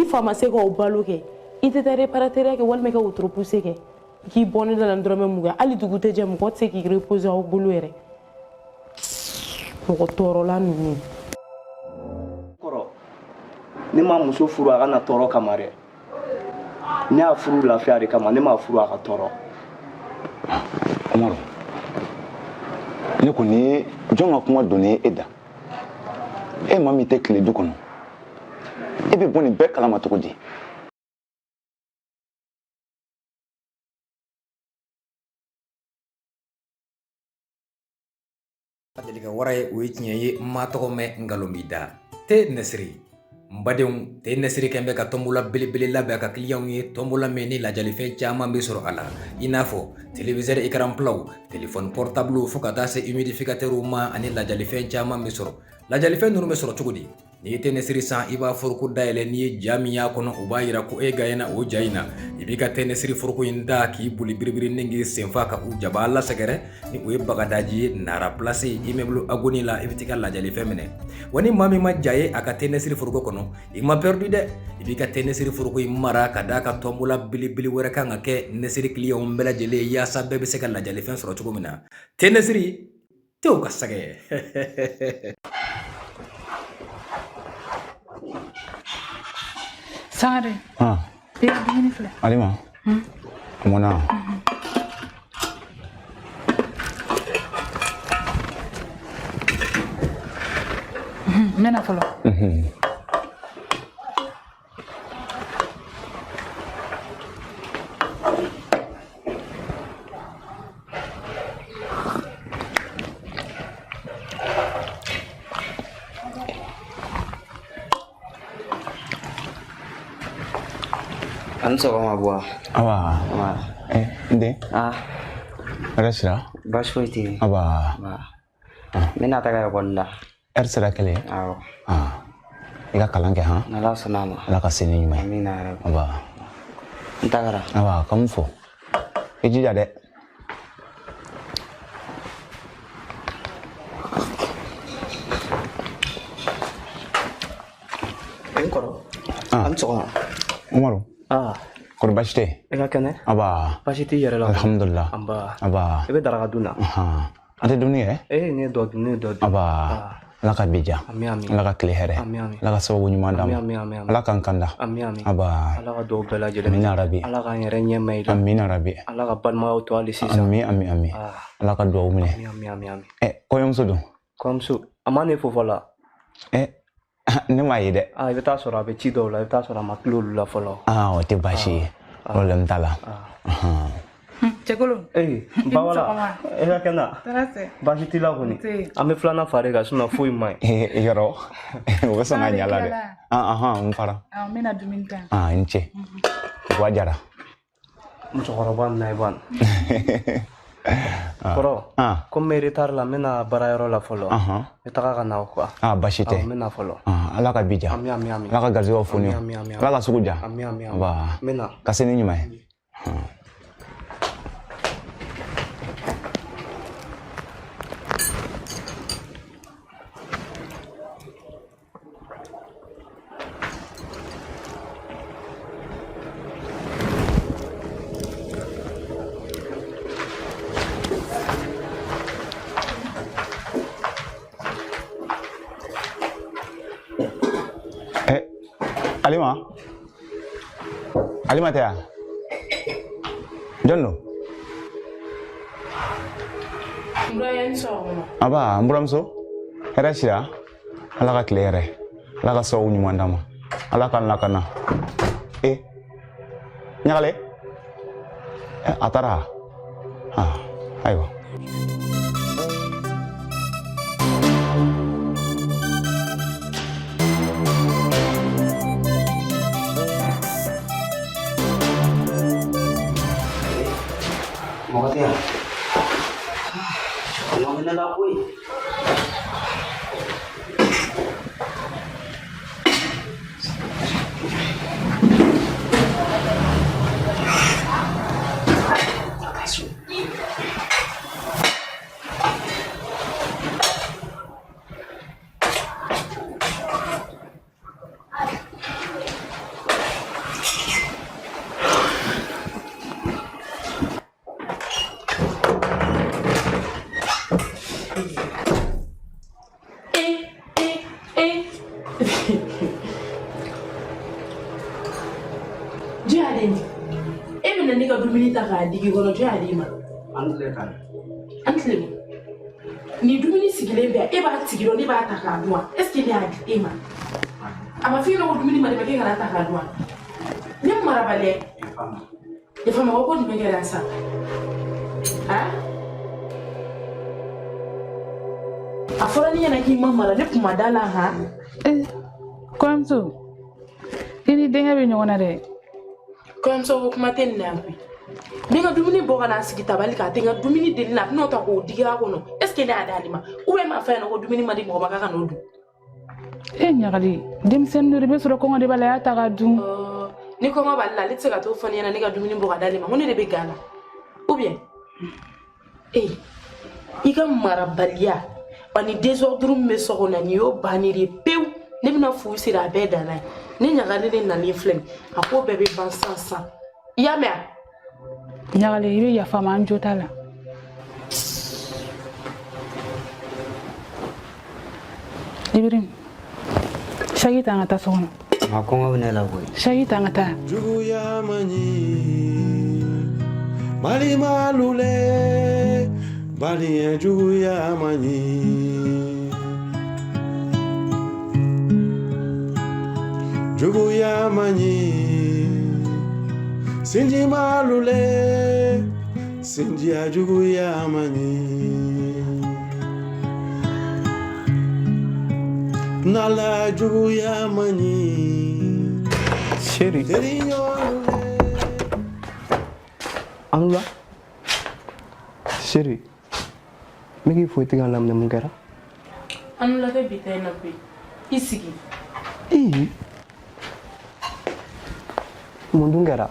N'i fa ma se k'aw balo kɛ, i tɛ taa réparateur kɛ walima i ka wotoro poussé kɛ k'i bɔ ne da la dɔrɔmɛ 20. Hali dugu tɛ jɛ, mɔgɔ tɛ se k'i reposer aw bolo yɛrɛ, mɔgɔ tɔɔrɔla ninnu. Kɔrɔ, ne ma muso furu a ka na tɔɔrɔ kama dɛ. Ne y'a furu lafiya de kama, ne m'a furu a ka tɔɔrɔ. Umaru, ne kɔni ye jɔn ka kuma donnen ye e da? E maa min tɛ tile du kɔnɔ, e bɛ bɔ nin bɛɛ kalama cogo di? Deli ka wara ye, o ye tiɲɛ ye. N ma tɔgɔ mɛn, nkalon b'i da. Te Nɛsiri, n badenw, Te Nɛsiri kɛn bɛ ka tɔnbola belebele labɛn a ka kiliyanw ye, tɔnbola min ni lajalifɛn caman bɛ sɔrɔ a la, i n'a fɔ téléviseur écran platw, téléphone portable, fo ka taa se humidificateurw ma, ani lajalifɛn caman bɛ sɔrɔ. Lajalifɛn ninnu bɛ sɔrɔ cogo di? N'i ye te Nɛsiri san, i b'a foroko dayɛlɛ, n'i ye ja min y'a kɔnɔ, o b'a yira ko e gaɲɛna o ja in na. I b'i ka te Nɛsiri foroko in da k'i boli biribiri ni k'i senfa ka u jaba lasɛgɛrɛ ni o ye Bagadaji ye, Nara Place, immeuble Agoni la, i bɛ t'i ka lajalifɛn minɛ. Wa ni maa min ma ja ye a ka te Nɛsiri foroko kɔnɔ, i ma perdu dɛ. I b'i ka te Nɛsiri foroko in mara ka d'a ka tɔnbola belebele wɛrɛ kan ka kɛ Nɛsiri kiliyanw bɛɛ lajɛlen ye, yaasa bɛɛ bɛ se ka lajalifɛn sɔrɔ cogo min na. Te Nɛsiri tew ka sɛgɛ. Sangare. Ah. I ka dumuni filɛ. Alima. A mɔna. N bɛ na fɔlɔ. A ni sɔgɔma Buwa. Awa. Eh, n den. Ah. Hɛrɛ sira. Baasi foyi tɛ yen. Aba. N bɛna taga ekɔli la. Ɛri sera kelen. Awɔ. I ka kalan kɛ han. N'Ala sɔnna a ma. Ala ka se ni ɲuman ye. Amina yarabi. Aba. N tagara. Aba, ka mun fɔ? I jija dɛ. N kɔrɔ. A ni sɔgɔma. Umaru. Ah. Kɔri baasi tɛ yen? I ka kɛnɛ? Aba. Baasi t'i yɛrɛ la? Alhamdulillah. Anba. Aba. I bɛ daraka dun na? An tɛ dumuni kɛ? Ee, ne ye dɔ dun, ne ye dɔ dun. Aba. Ala ka bi diya. Ami ami. Ala ka tile hɛrɛ. Ami ami. Ala ka sababu ɲuman d'an ma. Ami ami ami. Ala k'an kanda. Ami ami. Aba. Ala ka dugawu bɛɛ lajɛlen. Amina rabi. Ala k'an yɛrɛ ɲɛ mɛn i la. Amina rabi. Ala ka balimayaw to hali sisan. Ami ami ami. Ala ka dugawu minɛ. Ami ami ami ami. Ɛ, kɔɲɔmuso dun? Kɔɲɔmuso, a ma ne fo fɔlɔ. Ɛ, ne m'a ye dɛ. Aa, i bɛ taa sɔrɔ a bɛ ci dɔw la, i bɛ taa sɔrɔ a ma tila olu la fɔlɔ. Aa, o tɛ baasi ye. Problème t'a la. Cɛkolo. Ee, Bawala, e ka kɛnɛ? Tɔɔrɔ tɛ. Baasi t'i la kɔni? An bɛ filanan fara e kan, sinon foyi man ɲi. Yɔrɔ, o bɛ sɔn ka ɲa la dɛ. Ahan, n fara. N bɛna dumuni ta. Aa, i ni ce. Wa jara. Musokɔrɔba nin na i ban. Kɔrɔ, komi n bɛ retard la, n bɛna baarayɔrɔ la fɔlɔ. N bɛ taga ka na quoi. Aa, baasi tɛ. N bɛ na fɔlɔ. Ala ka bi diya. Ami ami ami. Ala ka garijɛgɛw foni. Ami ami ami. Ala ka sugu diya. Ami ami ami. Aba. N bɛ na. Ka se ni ɲuman ye. Eh, Alima? Alima tɛ yan? Jɔn don? Aba, n buramuso. Hɛrɛ sira. Ala ka tile hɛrɛ. Ala ka sababu ɲuman d'an ma. Ala k'an lakana. E, ɲagale? A taara? Ah, ayiwa. Mɔgɔ tɛ yan. Mɔgɔ bɛ ne la koyi. den di. E bɛna ne ka dumuni ta k'a digi kɔnɔ, jɔn y'a d'i ma? An tile kan. An tile. Ni dumuni sigilen bɛ, e b'a sigi dɔn, ne b'a ta k'a dun wa? Est ce que ne y'a di e ma? A ma f'i ɲɛna ko dumuni ma di ma, k'e kana ta k'a dun wa? Ne marabaliya. Yafa ma, ko jumɛn kɛra sisan? Han? A fɔra ne ɲɛna k'i ma mara, ne kun ma da la han. Eh, kɔɲɔmuso, i ni denkɛ bɛ ɲɔgɔn na dɛ. Kɔɲɔmuso ko kuma tɛ nin na yan koyi. Ne ka dumuni bɔ ka n'a sigi tabali kan, a tɛ n ka dumuni deli na, a bɛn'o ta k'o digi a kɔnɔ. Est ce que ne y'a d'ale ma? Ou bien m'a fɔ a ɲɛna ko dumuni ma di mɔgɔ ma k'a ka n'o dun? E ɲagali, denmisɛnnin dɔ de bɛ sɔrɔ kɔngɔ de b'a la, a y'a ta k'a dun. Ni kɔngɔ b'ale la, ale tɛ se ka t'o fɔ ne ɲɛna ne ka dumuni bɔ ka d'ale ma, ko ne de bɛ ga la. Ou bien ee, i ka marabaliya ani désordre min bɛ so kɔnɔ, nin y'o bannen de ye pewu. Ne bɛna fu siri a bɛɛ danna ye. Ne ɲagalen de nalen filɛ nin, a ko bɛɛ bɛ ban sisan sisan. I y'a mɛn wa? Ɲagali, i bɛ yafa ma, an jo t'a la. Ibrahim, saki ta an ka taa so kɔnɔ. A kɔngɔ bɛ ne la koyi. Saki ta an ka taa. Juguya man ɲi, balimalu le, baliyɛn juguya man ɲi. Juguya man ɲi, sinjimalu le, sinjiya juguya man ɲi. Nala juguya man ɲi. Chéri. Teriɲɔgɔnlu le. Anula. Chéri. N bɛ k'i fo, i tɛ ka n laminɛ, mun kɛra? Anula tɛ bi ta in na koyi. I sigi. Ee. Mun dun kɛra?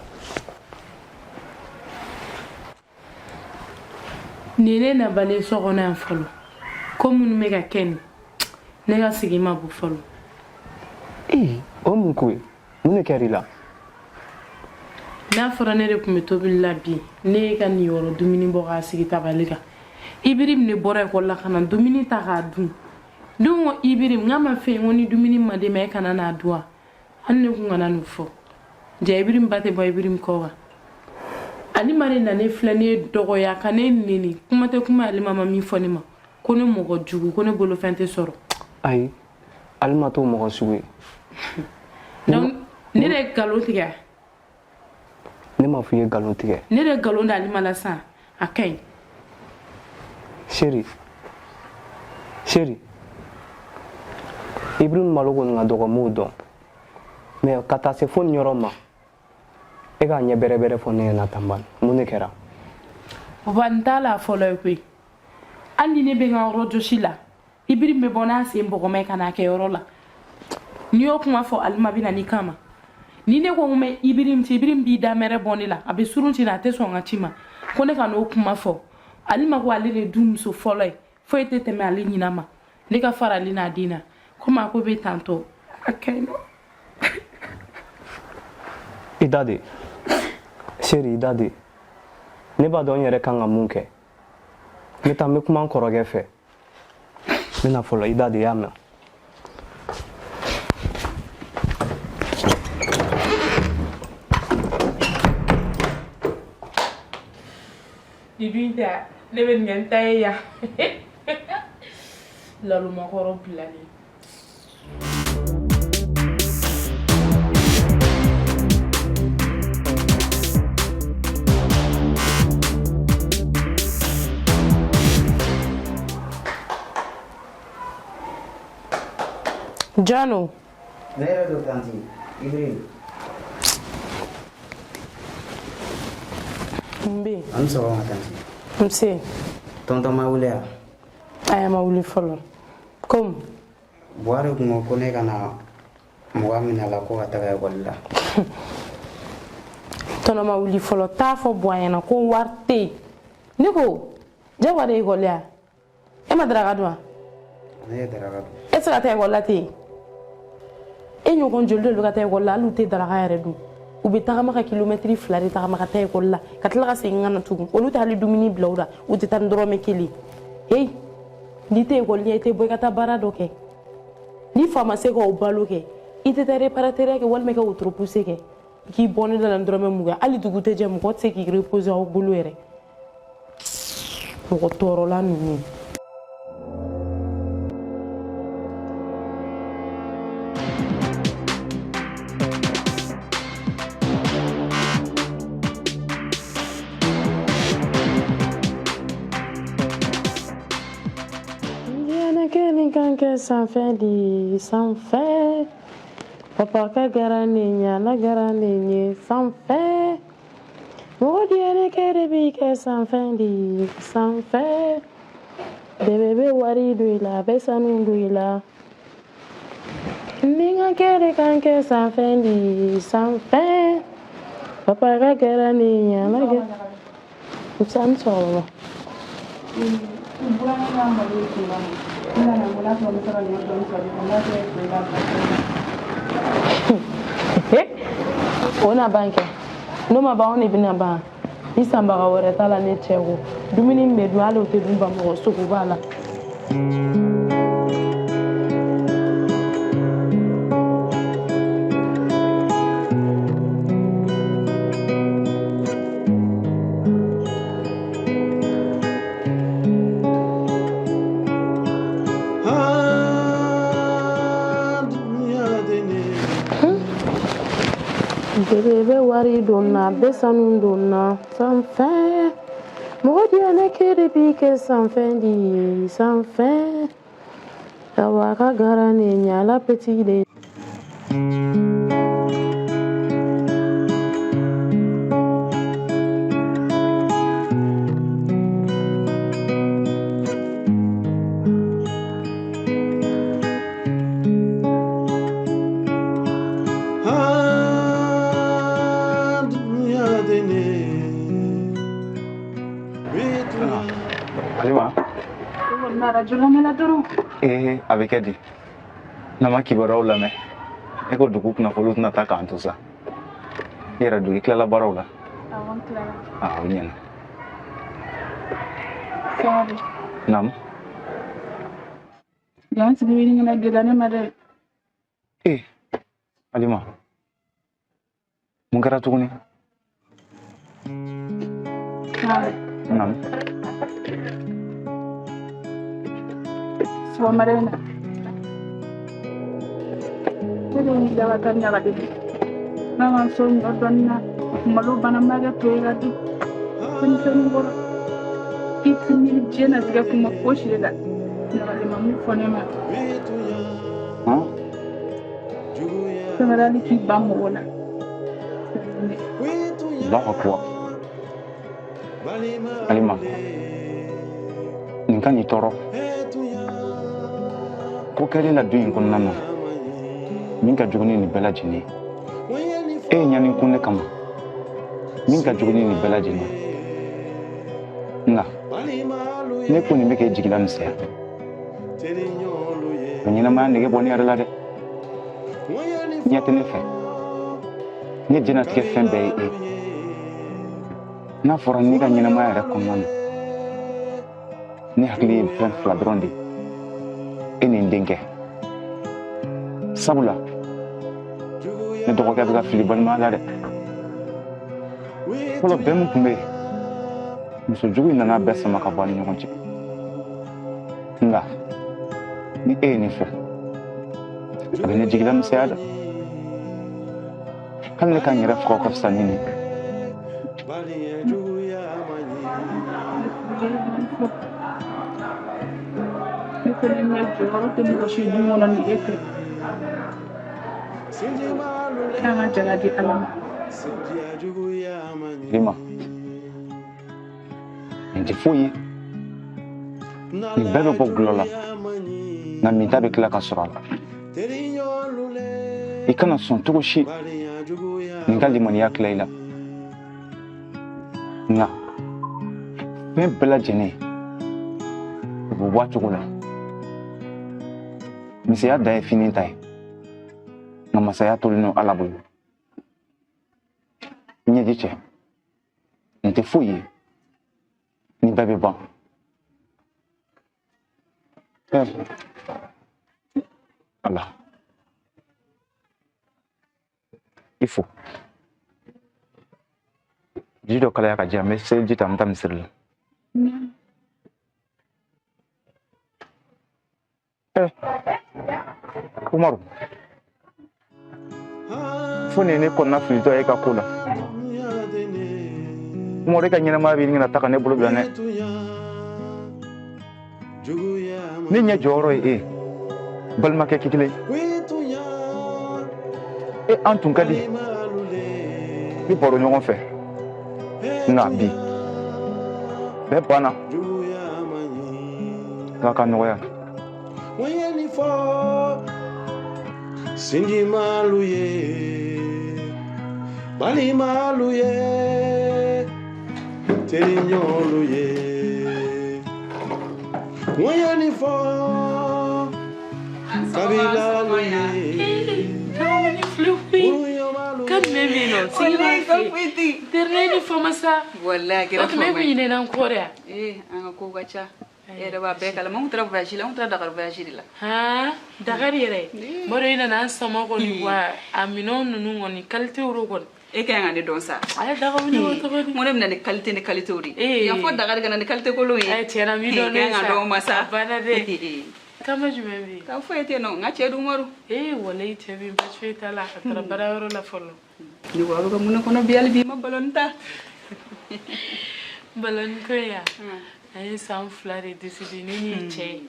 Nin ye ne nabalen so kɔnɔ yan fɔlɔ. Ko minnu bɛ ka kɛ nin, ne ka sigi ma bɔ fɔlɔ. Ee, o mun ko ye? Mun de kɛra i la? N'a fɔra ne de tun bɛ tobili la bi, ne ye ka nin yɔrɔ dumuni bɔ k'a sigi tabali kan. Ibirim de bɔra ekɔli la ka na dumuni ta k'a dun. Ne ko Ibirim, n k'a ma fɛ yen ko ni dumuni ma d'e ma, e kana n'a dun wa? Hali ne kun kana nin fɔ. Ja Ibirim ba tɛ bɔ Ibirim kɔ wa? Alima de nana ne filɛ, ne dɔgɔya ka ne neni. Kuma tɛ kuma, Alima ma min fɔ ne ma. Ko ne mɔgɔ jugu, ko ne bolofɛn tɛ sɔrɔ. Ayi, Alima t'o mɔgɔ sugu ye. Donc ne de ye nkalon tigɛ. Ne m'a fɔ i ye nkalon tigɛ. Ne de ye nkalon da Alima la sisan, a ka ɲi. Chéri, chéri, Ibrahim malo kɔni ka dɔgɔ, n b'o dɔn. Mais ka taa se fo nin yɔrɔ ma, e k'a ɲɛ bɛrɛ bɛrɛ fɔ ne ɲɛna tan bani, mun de kɛra? Papa, n t'a la fɔlɔ ye koyi. Hali ni ne bɛ n ka yɔrɔ jɔsi la, Ibrahim bɛ bɔ n'a sen bɔgɔma ye ka n'a kɛ yɔrɔ la. N'i y'o kuma fɔ, Alima bɛ na n'i kama. Ni ne ko n bɛ Ibrahim ci, Ibrahim b'i da mɛrɛ bɔ ne la, a bɛ surun ci na, a tɛ sɔn n ka ci ma. Ko ne ka n'o kuma fɔ. Alima ko ale de ye du muso fɔlɔ ye, foyi tɛ tɛmɛ ale ɲina ma. Ne ka fara ale n'a den na. Komi a ko bɛ tantɔ, a ka ɲi nɔ. I da de, chéri, i da de. Ne b'a dɔn n yɛrɛ kan ka mun kɛ. N bɛ taa, n bɛ kuma n kɔrɔkɛ fɛ. N bɛ na fɔlɔ, i da de, i y'a mɛn? Ni dun tɛ, ne bɛ nin kɛ n ta ye yan. Lalomakɔrɔ bilalen. Jano. Ne yɛrɛ don tantie Ibrahim. N bɛ yen. An ni sɔgɔma tantie. Nse. Tonton ma wuli wa? Ayi, a ma wuli fɔlɔ. Komi? Buhari kun ko ko ne ka na mɔgɔ minɛ a la ko ka taga ekɔli la. Tɔnɔ ma wuli fɔlɔ, t'a fɔ Buwa ɲɛna ko wari tɛ yen. Ne ko jagoya de ekɔli ya? E ma daraka dun wa? Ne ye daraka dun. E tɛ se ka taa ekɔli la ten? E ɲɔgɔn joli de bɛ ka taa ekɔli la, hali u tɛ daraka yɛrɛ dun. U bɛ tagama ka kilomɛtiri 2 de tagama ka taa ekɔli la, ka tila ka segin ka na tugun. Olu tɛ hali dumuni bila u la, u tɛ taa ni dɔrɔmɛ kelen. Heyi, n'i tɛ ekɔli la, i tɛ bɔ i ka taa baara dɔ kɛ. Ni fa ma se k'aw balo kɛ, i tɛ taa réparateur kɛ walima i ka wotoro poussé kɛ. K'i bɔ ne da la dɔrɔmɛ 20, hali dugu tɛ jɛ, mɔgɔ tɛ se k'i reposer aw bolo yɛrɛ, mɔgɔ tɔɔrɔla ninnu. Kan kɛ sanfɛ de sanfɛ, papa ka gara ne ɲɛ, ala gara ne ɲɛ sanfɛ, mɔgɔ diɲɛ kɛ de b'i kɛ sanfɛ de sanfɛ, bɛɛ bɛ wari don i la, a bɛ sanu don i la, ni n ka kɛ de kan kɛ sanfɛ de sanfɛ, papa ka gara ne ɲɛ, ala kɛ. Nsa ni sɔgɔma. O na ban kɛ, n'o ma ban, o de bɛna ban. Ni sanbaga wɛrɛ t'a la ne cɛ kɔ, dumuni min bɛ dun, hali o tɛ dun Bamakɔ, sogo b'a la. Bebe bɛ wari don na, bɛ sanu don na sanfɛ, mɔgɔ diɲɛ kɛ de b'i kɛ sanfɛ de sanfɛ, awa ka gara ne ɲɛ, ala petit de. Alima. Ee, a bɛ kɛ di? N'an ma kibaruyaw lamɛn, e ko dugu kunnafoniw tɛna taa k'an to sa. I yɛrɛ dun, i tilala baaraw la? Awɔ, n tilala. Aa, o ɲɛna. Naamu. Yan sigi bɛ ɲini ka na gɛlɛya ne ma dɛ. Ee, Alima, mun kɛra tuguni? Naamu. Sɔgɔmada in na, ne de wulila ka taa ɲaga de. N'a ma so ɲɔ dɔɔni na, malo bana ma kɛ to ye ka dun. Denmisɛnnin kɔrɔ, i ti miiri diɲɛnatigɛ kuma fosi de la. Ɲaga ma mun fɔ ne ma. Fɛn wɛrɛ hali k'i ban mɔgɔ la. Allahu akbar. Alima, nin ka n'i tɔɔrɔ. Ko kɛlen la du in kɔnɔna na, min ka jugu ni nin bɛɛ lajɛlen ye. E ye ɲani kun ne kama, min ka jugu ni nin bɛɛ lajɛlen ye. Nka ne ko nin bɛ k'e jigila misɛnya. O ɲɛnamaya nege bɔ ne yɛrɛ la dɛ. Ɲɛ tɛ ne fɛ. Ne diɲɛnatigɛ fɛn bɛɛ ye e. N'a fɔra ne ka ɲɛnamaya yɛrɛ kɔnɔna na, ne hakili ye fɛn fila dɔrɔn de ye. E ni n denkɛ. Sabula, ne dɔgɔkɛ bɛ ka fili balimaya la dɛ. Fɔlɔ bɛn min tun bɛ yen, muso jugu in nana bɛɛ sama ka bɔ a ni ɲɔgɔn cɛ. Nka, ni e ye nin fɔ, a bɛ ne jigila misɛnya dɛ. Hali ne ka n yɛrɛ faga o ka fisa ni nin ye. Ne fɛnɛ ɲɛ jɔyɔrɔ tɛ mɔgɔ si du kɔnɔ ni e tɛ. K'an ka jala di Ala ma. Lima, nin tɛ foyi ye. Nin bɛɛ bɛ bɔ gulɔ la, nka minta bɛ tila ka sɔrɔ a la. I kana sɔn cogo si nin ka limaniya tila i la. Nka fɛn bɛɛ lajɛlen o bɛ bɔ a cogo la. Misɛnya dan ye fini ta ye, nka masaya tolen don Ala bolo. Ɲɛji cɛ, nin tɛ foyi ye, nin bɛɛ bɛ ban. Ala, i fo. Ji dɔ kalaya ka di yan, n bɛ seliji ta, n bɛ taa misiri la. Umaru, fo nin ye ne kɔnɔna filitɔ ye e ka ko la. Umaru, e ka ɲɛnamaya bɛ ɲini ka taa ka ne bolo bila dɛ. Ne ɲɛ jɔyɔrɔ ye e ye, balimakɛ kelen. E an tun ka di, bi baro ɲɔgɔn fɛ, nka bi bɛɛ banna. Ala ka nɔgɔya. Sinjimalu ye, balimalu ye, teriɲɔgɔnlu ye. Ŋɔɲɛni fɔ kabilalu ye. Kan jumɛn bɛ yen nɔ? Sigi b'a fɛ. Terine ni fama sa. Walahi a kɛra O tuma e fama kun ye. ɲinɛna n kɔ de wa? Ee, an ka kow ka ca. E yɛrɛ b'a bɛɛ kalama. An kun taara voyage la, an kun taara Dakar voyage de la. Han, Dakar yɛrɛ. Tuma dɔ i nana an sama kɔni wa a minɛnw ninnu kɔni qualité ro kɔni. E ka ɲi ka ne dɔn sa. A ye daga wuli o cogo di? N ko ne bɛna ni qualité ni qualité de. Ee. Yan fɔ Dakar ka na ni qualité kolon ye. Ayi tiɲɛ na n b'i dɔn E ka ɲi ka dɔn ma sa. A banna dɛ. Kama jumɛn bɛ yen? Ka foyi tɛ yen nɔ, n ka cɛ dun Umaru. Ee walayi cɛ bɛ yen, baasi foyi t'a la. A taara baarayɔrɔ la fɔlɔ. Ne ko a bɛ ka mun de kɔnɔ bi hali bi i ma balɔni ta. Balɔni ko in ya? An ye san 2 de décidé ne ni cɛ ye.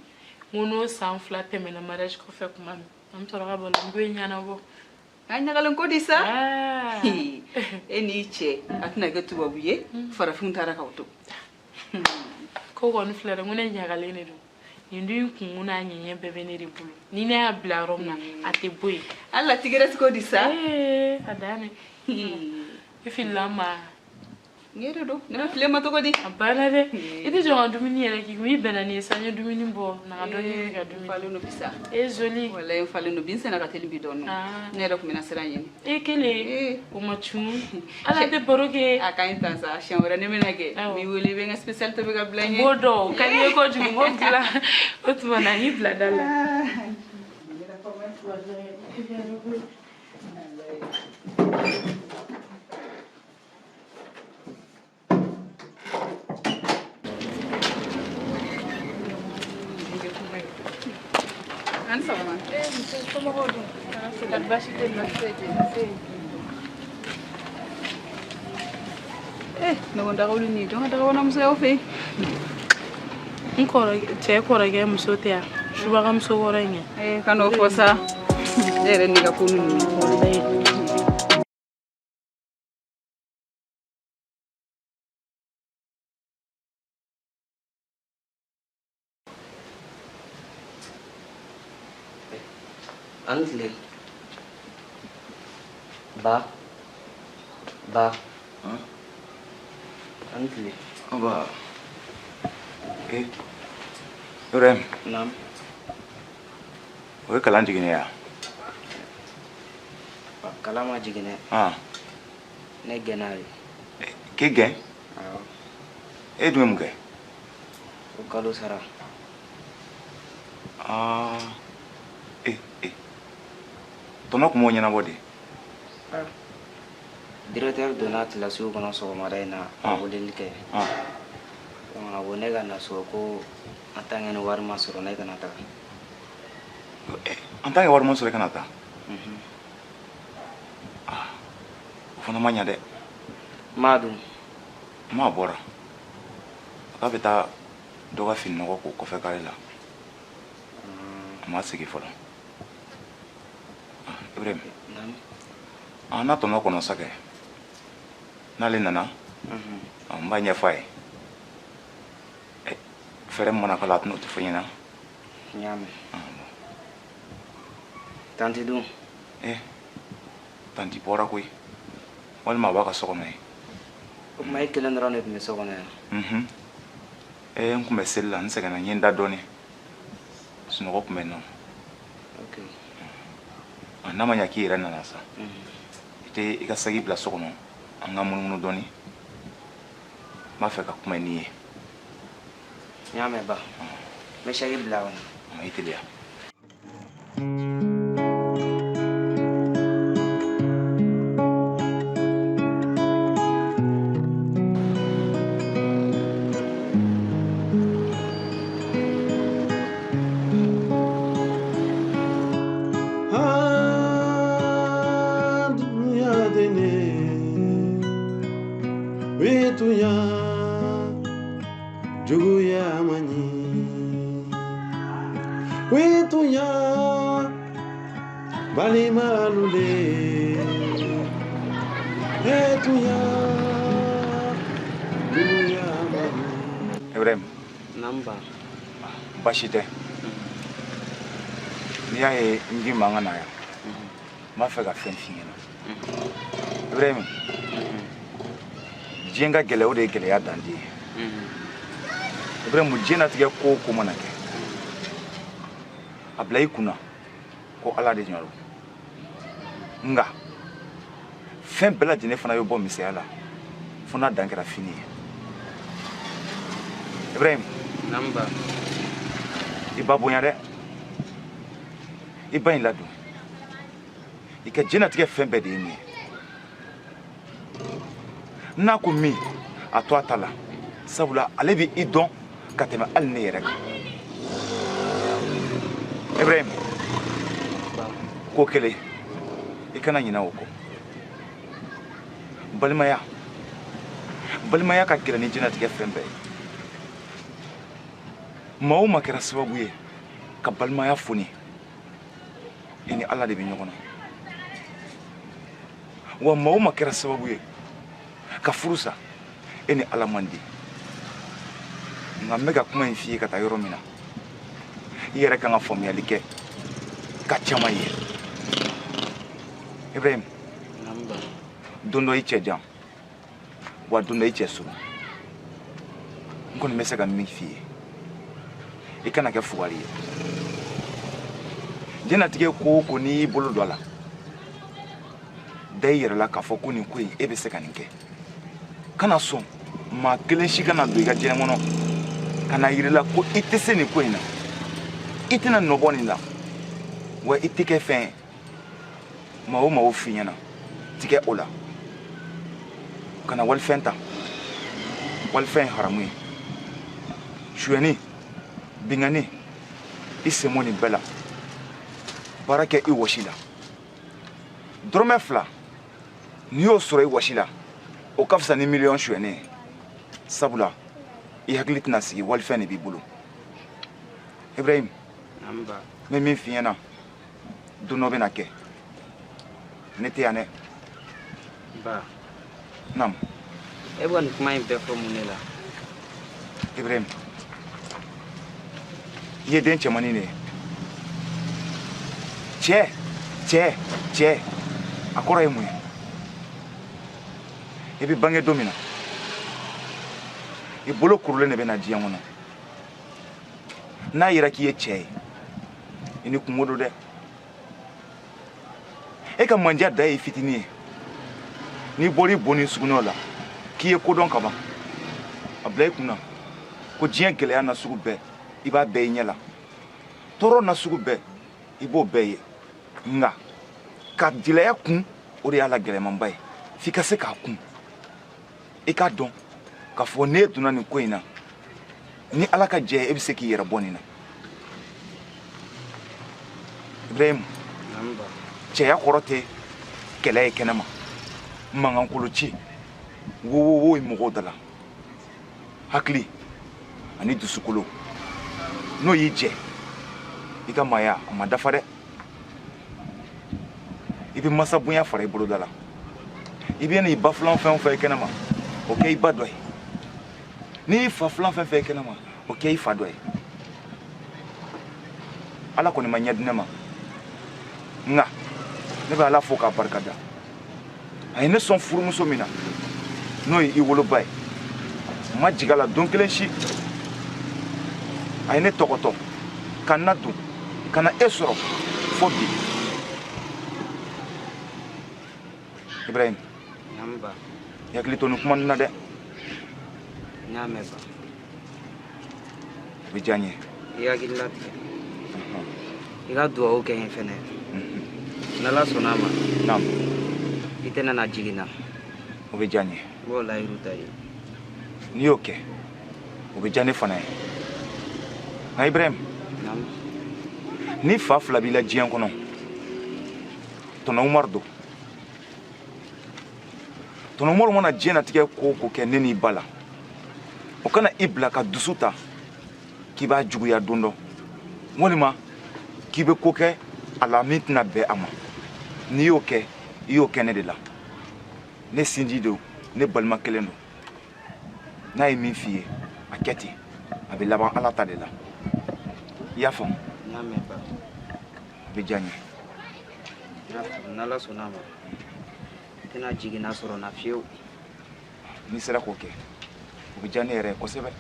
N ko n'o san 2 tɛmɛna mariage kɔfɛ tuma min, an bɛ sɔrɔ ka balɔni ko in ɲɛnabɔ. A ɲagalen ko di sa. E n'i cɛ a tɛna kɛ tubabu ye, farafinw taara k'aw to. Ko kɔni filɛ dɛ, n ko ne ɲagalen de don. Nin du in kunkun n'a ɲɛɲɛ bɛɛ bɛ ne de bolo. Ni ne y'a bila yɔrɔ min na, a tɛ bɔ yen. Hali la tigɛrɛti ko di sa. Ee, a dan dɛ. I filila n ma. N yɛrɛ don, ne bɛ file ma cogo di? A banna dɛ. I tɛ jɔ ka dumuni yɛrɛ k'i kun, i bɛnna ni ye sa, n ye dumuni bɔ, na ka dɔ ɲini ka dumuni. N falen don bi sa. E joli. Walayi n falen don bi, n senna ka teli bi dɔɔnin. Ne yɛrɛ tun bɛna sira ɲini. E kelen, o ma cun. Ala tɛ baro kɛ. A ka ɲi tan sa, siɲɛ wɛrɛ ne bɛna kɛ. N b'i wele, i bɛ n ka spécial tobi ka bila n ɲɛ. N b'o dɔn, o ka di n ye kojugu, n b'o dilan. O tuma na, n y'i bila da la. An sɔgɔma. Ee muso, somɔgɔw dun? Kɔni baasi tɛ yen nɔ? Eh, ne ko dagawuli nin jɔn ka dagabanamusoyaw fɛ yen? N kɔrɔkɛ, cɛ kɔrɔkɛ muso tɛ yan, subagamuso kɔrɔ in kɛ. Eh, ka n'o fɔ sa. Ne yɛrɛ n'i ka ko ninnu. Walayi. An tile. Ba. Ba. An tile. Aba. Eh. Ibrahim. Naam. O ye kalan jiginni ye wa? Kalan ma jigin dɛ. Ne gɛnna de. K'e gɛn? Awɔ. E dun ye mun kɛ? O kalo sara. Eh. Tɔnɔ kun m'o ɲɛnabɔ de. Directeur donna kilasiw kɔnɔ sɔgɔmada in na ka weleli kɛ. Donc a ko ne ka na so ko en tant que ni wari ma sɔrɔ ne kana taga. En tant que wari ma sɔrɔ i kana taa? O fana ma ɲa dɛ. Ma dun. Ma bɔra. A k'a bɛ taa dɔ ka fini nɔgɔ ko kɔfɛ kare la. A ma segin fɔlɔ. Ibrahim. Naamu. An na tɔnɔ kɔnɔ sa kɛ. N'ale nana, n b'a ɲɛfɔ a ye. Fɛɛrɛ min mana k'a la, a tɛna o tɛ fɔ n ɲɛna. N y'a mɛn. Tanti dun? Tanti bɔra koyi. Walima a b'a ka so kɔnɔ yen. O tuma e kelen dɔrɔn de tun bɛ so kɔnɔ yan? N tun bɛ seli la, n sɛgɛnna, n ye n da dɔɔnin. Sunɔgɔ tun bɛ n na. Ok. N'a ma ɲɛ k'i yɛrɛ nana sa, i tɛ i ka saki bila so kɔnɔ, an ka munumunu dɔɔnin. N b'a fɛ ka kuma n'i ye. N y'a mɛn ba. N bɛ saki bila kɔnɔ. I teliya. kelen de ye tunya juguya man ɲi o tunya balimalu le e tunya juguya man ɲi. Ibrahim. Naamu ba. Baasi tɛ. N'i y'a ye n k'i ma an ka na yan, n b'a fɛ ka fɛn f'i ɲɛna. Ibrahim, diɲɛ ka gɛlɛya o de ye gɛlɛya dan de ye. Ibrahim, diɲɛnatigɛ ko o ko mana kɛ, a bila i kunna ko Ala de ɲɔ don. Nka fɛn bɛɛ lajɛlen fana bɛ bɔ misɛnya la fo n'a dan kɛra fini ye. Ibrahim. Naamu ba. I ba bonya dɛ. I ba in ladon. I ka diɲɛnatigɛ fɛn bɛɛ de ye nin ye. N'a ko min, a to a ta la, sabula ale bɛ i dɔn ka tɛmɛ hali ne yɛrɛ kan. Ibrahim, ko kelen, i kana ɲinɛ o kɔ. Balimaya, balimaya ka gɛlɛn ni diɲɛnatigɛ fɛn bɛɛ ye. Maa o maa kɛra sababu ye ka balimaya foni, i ni Ala de bɛ ɲɔgɔn na. Wa maa o maa kɛra sababu ye ka furu sa, e ni Ala man di. Nka n bɛ ka kuma in f'i ye ka taa yɔrɔ min na, i yɛrɛ kan ka faamuyali kɛ ka caman ye. Ibrahim, don dɔ i cɛ jan, wa don dɔ i cɛ surun. N kɔni bɛ se ka min f'i ye, i kana kɛ fugari ye. Diɲɛnatigɛ ko o ko, n'i y'i bolo don a la, da i yɛrɛ la k'a fɔ ko nin ko in, e bɛ se ka nin kɛ. Kana sɔn maa kelen si kana don i ka diɲɛ kɔnɔ ka na yir'i la ko i tɛ se nin ko in na, i tɛna nɔbɔ nin la, wa i tɛ kɛ fɛn ye. Maa o maa o f'i ɲɛna, tigɛ o la. Kana walifɛn ta, walifɛn ye haramu ye. Suyɛni, binkanni, i sen bɔ nin bɛɛ la. Baara kɛ i wɔsi la. Dɔrɔmɛ 2, n'i y'o sɔrɔ i wɔsi la, o ka fisa ni miliyɔn suyɛni ye, sabula i hakili tɛna sigi, walifɛn de b'i bolo. Ibrahim, n bɛ min f'i ɲɛna, don dɔ bɛna kɛ ne tɛ yan dɛ. Ba. Naamu. E bɛ ka nin kuma in bɛɛ fɔ mun de la? Ibrahim, i ye den cɛmannin de ye. Cɛ, cɛ, cɛ, a kɔrɔ ye mun ye? I bɛ bange don min na, i bolo kurulen de bɛ na diɲɛ kɔnɔ. N'a yera k'i ye cɛ ye, i ni kunko don dɛ. E ka manja da ye fitinin ye. N'i bɔra i bo ni sugunɛw la k'i ye kodɔn kaban, a bila i kunna ko diɲɛ gɛlɛya na sugu bɛɛ, i b'a bɛɛ i ɲɛ la. Tɔɔrɔ na sugu bɛɛ, i b'o bɛɛ ye. Nka ka gɛlɛya kun, o de y'a la gɛlɛmanba ye. F'i ka se k'a kun. I k'a dɔn k'a fɔ n'e donna nin ko in na, ni Ala ka jɛ ye, e bɛ se k'i yɛrɛ bɔ nin na. Ibrahim, cɛya kɔrɔ tɛ kɛlɛ ye kɛnɛma, mankankolo ci, wowowo ye mɔgɔw da la. Hakili ani dusukolo, n'o y'i jɛ, i ka maaya a ma dafa dɛ. I bɛ masa bonya fara i boloda la. I bɛ n'i ba filan fɛn o fɛn ye kɛnɛma, o kɛ i ba dɔ ye. N'i y'i fa filan fɛn fɛn ye kɛnɛma, o kɛ i fa dɔ ye. Ala kɔni ma ɲɛ di ne ma, nka ne bɛ Ala fo k'a barika da. A ye ne sɔn furumuso min na, n'o ye i woloba ye, n ma jigin a la don kelen si. A ye ne tɔgɔtɔ ka n nadon ka na e sɔrɔ fo bi. Ibrahim, i hakili to nin kuma ninnu na dɛ. N y'a mɛn ba. O bɛ diya n ye. I hakili latigɛ. I ka dugawu kɛ n ye fɛnɛ. N'Ala sɔnna a ma. Naamu. I tɛna na jigin n na. O bɛ diya n ye. N b'o layiru ta i ye. N'i y'o kɛ, o bɛ diya ne fana ye. Nka Ibrahim, Naamu. ni fa fila b'i la diɲɛ kɔnɔ, tɔnɔ Umaru don. Tɔnɔ Umaru mana diɲɛnatigɛ ko o ko kɛ ne n'i ba la, o kana i bila ka dusu ta k'i b'a juguya don dɔ, walima k'i bɛ ko kɛ a la min tɛna bɛn a ma. N'i y'o kɛ, i y'o kɛ ne de la. Ne sinji don, ne balima kelen don. N'a ye min f'i ye, a kɛ ten. A bɛ laban Ala ta de la. I y'a faamu? N y'a mɛn ba. A bɛ diya n ye. N y'a faamu, n'Ala sɔnna a ma, n tɛna jiginna sɔrɔ n na fiyewu. N'i sera k'o kɛ, o bɛ diya ne yɛrɛ ye kosɛbɛ.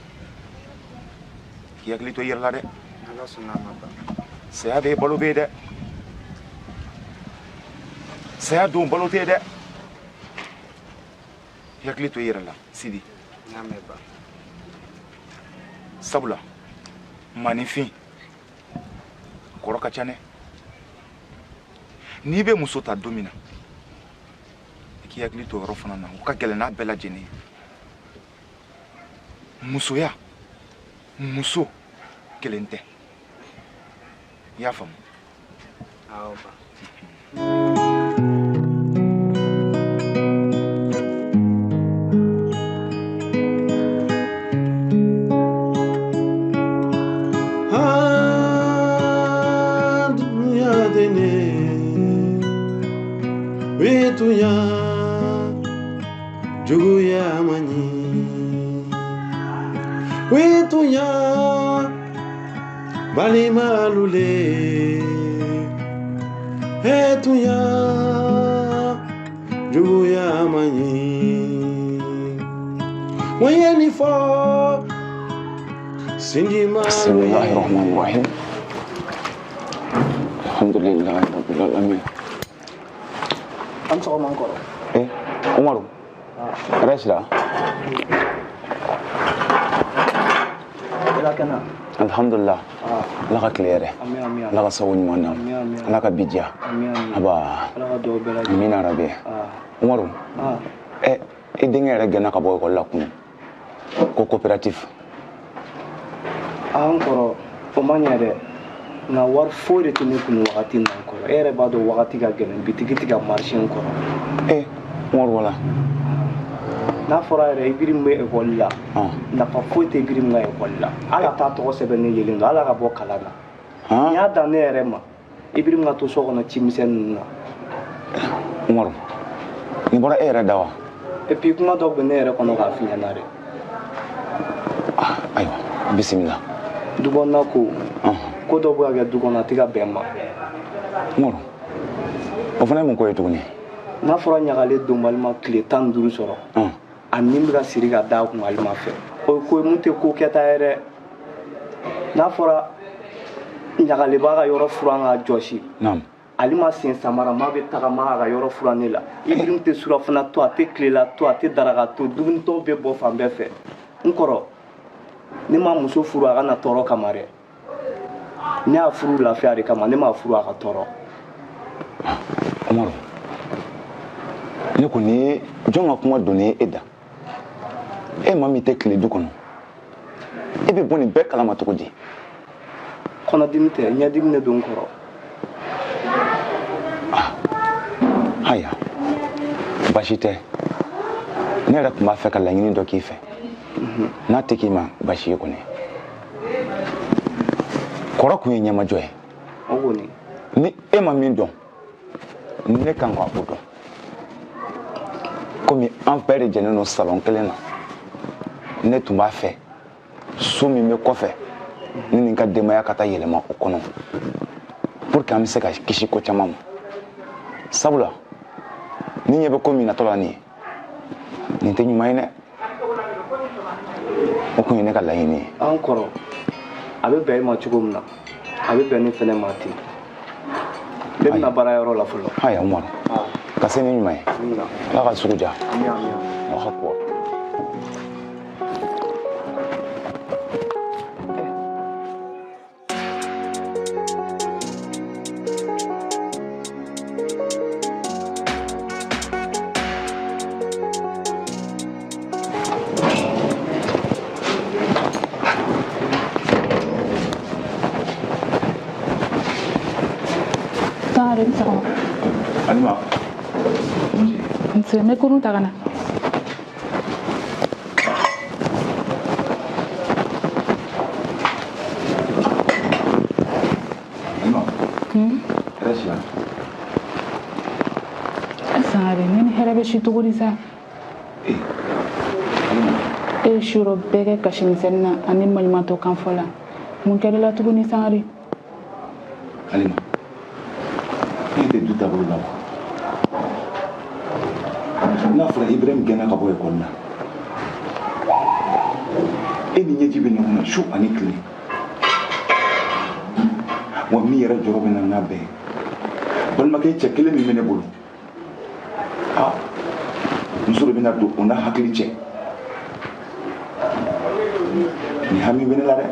K'i hakili to i yɛrɛ la dɛ. N'Ala sɔnna a ma ba. Saya bɛ yen, balo bɛ yen dɛ. Saya don, balo tɛ yen dɛ. I hakili to i yɛrɛ la, Sidi. N y'a mɛn ba. Sabula maaninfin kɔrɔ ka ca dɛ. N'i bɛ muso ta don min na, i k'i hakili to o yɔrɔ fana na. O ka gɛlɛn n'a bɛɛ lajɛlen ye. Musoya, muso kelen tɛ. I y'a faamu? Awɔ ba. Dunya dene wetunya juguya mani wetunya balima lule etunya juguya mani wayeni fo sindi ma. Bismillahirrahmanirrahim. Alhamdulillahi rabbil alamin. An sɔgɔma n kɔrɔ. Umaru. Hɛrɛ sira. I la kɛnɛ. Alhamdulillah. Ala ka tile yɛrɛ. Ami ami. Ala ka sago ɲuman d'an ma. Ami ami. Ala ka bi diya. Ami ami. Aba. Ala ka dugawu bɛɛ lajɛlen. Amina rabi. Umaru. I denkɛ yɛrɛ gɛnna ka bɔ ekɔli la kunun. Ko coopérative. An kɔrɔ, o ma ɲɛ dɛ. Nka wari foyi de tɛ ne kun wagati in na n kɔrɔ. E yɛrɛ b'a dɔn wagati ka gɛlɛn, bitigi tɛ ka marché n kɔrɔ. Umaru wala. N'a fɔra yɛrɛ Ibirim bɛ ekɔli la, nafa foyi tɛ Ibirim ka ekɔli la. Hali a t'a tɔgɔ sɛbɛn ne yelen don, hali a ka bɔ kalan na. N y'a dan ne yɛrɛ ma, Ibirim ka to so kɔnɔ cimisɛnnin ninnu na. Umaru, nin bɔra e yɛrɛ da wa? Et puis kuma dɔw bɛ ne yɛrɛ kɔnɔ k'a f'i ɲɛna dɛ. Ayiwa, bisimila. Du kɔnɔna ko, ko dɔ bɛ ka kɛ du kɔnɔ a tɛ ka bɛn n ma. Umaru, o fana ye mun ko ye tuguni? N'a fɔra ɲagalen donbali ma tile 15 sɔrɔ, a ni bɛ ka siri ka da a kun Alima fɛ. O ye ko ye mun tɛ ko kɛta ye dɛ. N'a fɔra ɲagalen b'a ka yɔrɔ furan k'a jɔsi. Alima sen samarama bɛ tagama a ka yɔrɔ furan ne la. Ibirim tɛ surafana to, a tɛ tilela to, a tɛ daraka to, dumunitɔw bɛ bɔ fan bɛɛ fɛ. N kɔrɔ, ne ma muso furu a ka na tɔɔrɔ kama dɛ. Ne y'a furu lafiya de kama, ne m'a furu a ka tɔɔrɔ. Umaru, ne kɔni ye jɔn ka kuma donnen e da? E maa min tɛ tile du kɔnɔ, e bɛ bɔ nin bɛɛ kalama cogo di? Kɔnɔdimi tɛ, ɲɛdimi de don n kɔrɔ. Ayiwa, baasi tɛ. Ne yɛrɛ tun b'a fɛ ka laɲini dɔ k'i fɛ. N'a tɛ k'i ma baasi ye kɔni. Kɔrɔ kun ye ɲɛmajɔ ye. O kɔni. Ni e ma min dɔn, ne kan ka o dɔn. Komi an bɛɛ de jɛnnen don salon kelen na, ne tun b'a fɛ so min bɛ kɔfɛ, ne ni n ka denbaya ka taa yɛlɛma o kɔnɔ pour que an bɛ se ka kisi ko caman ma. Sabula ni ɲɛ bɛ ko min natɔ la nin ye, nin tɛ ɲuman ye dɛ. O kun ye ne ka laɲini ye. An kɔrɔ, a bɛ bɛn e ma cogo min na, a bɛ bɛn ne fɛnɛ ma ten. Ne bɛna baara yɔrɔ la fɔlɔ. Ayiwa Umaru, ka se ni ɲuman ye. Ala ka sugu diya. Ala ka kuwa. Alima. Nse, n bɛ kurun ta ka na. bɛ si cogo di sa? E ye siyɔrɔ bɛɛ kɛ kasi misɛnnin na ani maɲumantɔ kan fɔ la. Mun kɛra i la tuguni Sangare? Halima, ne tɛ du taabolo la wa? N'a fɔra Ibrahim gɛnna ka bɔ ekɔli la, e ni ɲɛji bɛ ɲɔgɔn na su ani tile. Wa min yɛrɛ jɔrɔ bɛ na n'a bɛɛ ye, balimakɛ cɛ kelen min bɛ ne bolo, aa muso de bɛna don o n'a hakili cɛ. Nin hami bɛ ne la dɛ.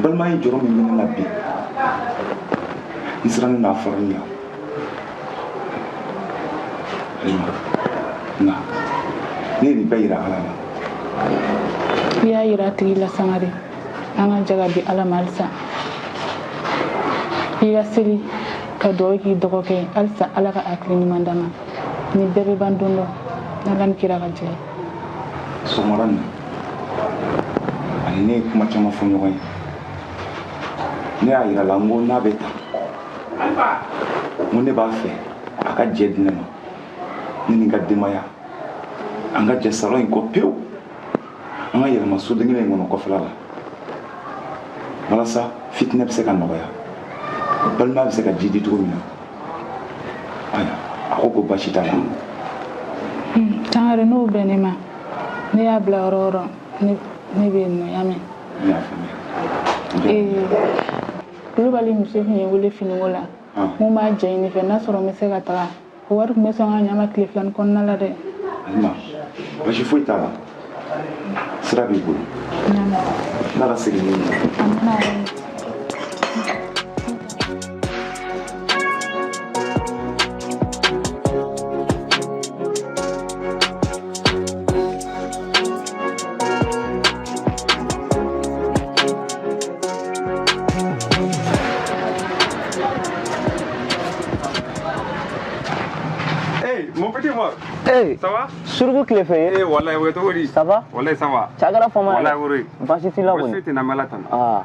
Balima ye jɔrɔ min bɛ ne la bi, n sirannen don a farali la. Halima, nka ne ye nin bɛɛ yira Ala la. I y'a yira a tigi la Sangare. An ka jɛ ka di Ala ma halisa. I ka seli ka dugawu k'i dɔgɔkɛ ye halisa Ala ka hakili ɲuman d'a ma. Nin bɛɛ bɛ ban don dɔ n'Ala ni kira ka jɛ ye. Sɔgɔmada in na, ani ne ye kuma caman fɔ ɲɔgɔn ye. Ne y'a yira la n ko n'a bɛ tan, n ko ne b'a fɛ a ka jɛ di ne ma, ne ni n ka denbaya, an ka jɛ salon in kɔ pewu, an ka yɛlɛma soden kelen in kɔnɔ kɔfɛla la, walasa fitinɛ bɛ se ka nɔgɔya, balimaya bɛ se ka jidi cogo min na. Ayiwa, a ko ko baasi t'a la. Sangare, n'o bɛn ne ma, ne y'a bila yɔrɔ o yɔrɔ, ne bɛ yen nɔ, y'a mɛn? Ne y'a faamuya. Kulubali muso tun ye n wele finiko la. Mun b'a jɛ ɲini fɛ, n'a sɔrɔ n bɛ se ka taga. O wari tun bɛ sɔn ka ɲa n ma tile fila nin kɔnɔna la dɛ. Halima, baasi foyi t'a la. Sira b'i bolo. N'a ka segin n'i ye. Amina. Hey, mon petit Mor. Hey. Ça va? Suruku tile fɛ ye. Eh, wallahi, o cogo di? Ça va? Wallahi, ça va. Cɛ a kɛra fama ye. Wallahi, woro. Baasi t'i la Baasi kɔni. foyi tɛ n na, n bɛ Ala tanu. Aa.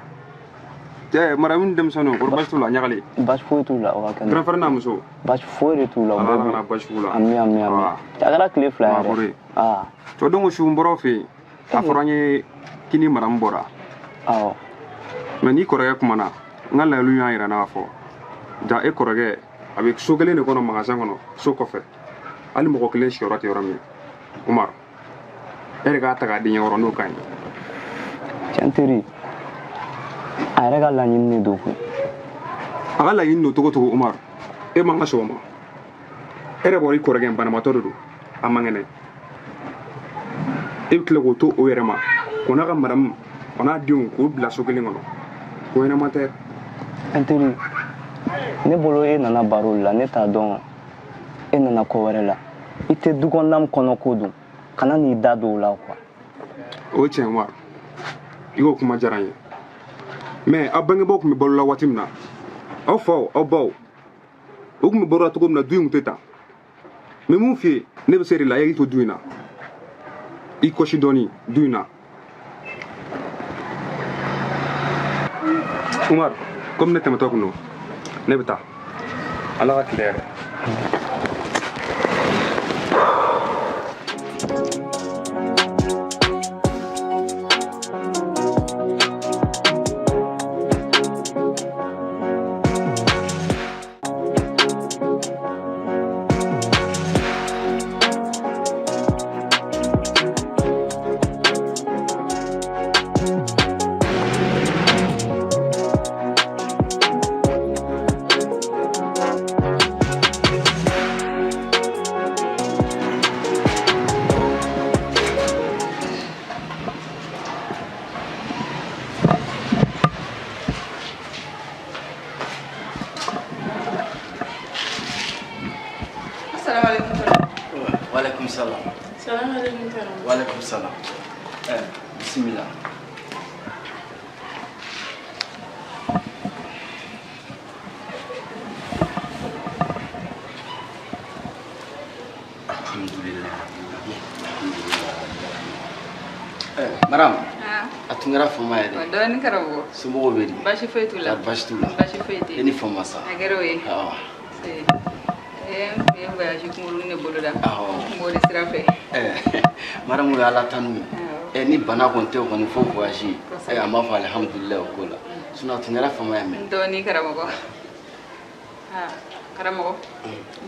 Cɛ, maramu denmisɛnninw, kɔri baasi t'u la, ɲagali. Baasi foyi t'u la, o ka kɛnɛ. Grand frère n'a muso. Baasi foyi de t'u la, o Ala bɛɛ kana b'u. baasi k'u la. Ami ami ami. Ah. Cɛ a kɛra tile fila Ah, ye woro. dɛ. Aa. Cɛ, don ko su n bɔra aw fɛ yen. A fɔra n ye k'i ni maramu bɔra. Awɔ. Mais n'i kɔrɔkɛ kumana, n ka layilu y'a yira n na k'a fɔ. Ja e kɔrɔkɛ, a bɛ so kelen de kɔnɔ magasin kɔnɔ, so kɔfɛ. Hali mɔgɔ kelen sigiyɔrɔ tɛ yɔrɔ min. Umar, e de k'a ta k'a di ɲɛkɔrɔ n'o ka ɲi. Cɛ n teri, a yɛrɛ ka laɲini de don koyi. A ka laɲini don cogo cogo, Umar, e man ka sɔn o ma. E yɛrɛ bɔra i kɔrɔkɛ in banabaatɔ de don, a man kɛnɛ. E bɛ tila k'o to o yɛrɛ ma, k'o n'a ka madamu, o n'a denw k'o bila so kelen kɔnɔ. Ko ɲɛnama tɛ. N teri, ne bolo e nana baro de la, ne t'a dɔn e nana ko wɛrɛ la. I tɛ du kɔnɔna min kɔnɔ ko don, kana n'i da don o la quoi. O ye tiɲɛ Umar, i k'o kuma diyara n ye. Mais aw bangebaaw tun bɛ balo la waati min na, aw faw, aw baw, u tun bɛ balo la cogo min na, du in tun tɛ tan. Mais mun f'i ye, ne bɛ se de la, i hakili to du in na. I kɔsi dɔɔni du in na. Umar, komi ne tɛmɛtɔ kun don, ne bɛ taa. Ala ka tile hɛrɛ. Assalamu alaikum. Walaikum salam. Salam alaikum karamɔgɔ. Walaikum salam. Bismillah. Alhamdulillah. Maram, a tun kɛra fama ye dɛ. Dɔɔni karamɔgɔ. Somɔgɔw bɛ di? Baasi foyi t'u la. Baasi t'u la. Baasi foyi tɛ E ni fama sa. A kɛra o ye. Awɔ. Se. N tun ye voyage kunkurunin de boloda. Awɔ. N tun b'o de sira fɛ. Maramu ye Ala tanu ye. Ni bana kɔni tɛ kɔni fo voyage. An b'a fɔ alihamudulilayi o ko la. Sinon a tun kɛra fama ye mɛ. Dɔɔni karamɔgɔ. Aa karamɔgɔ,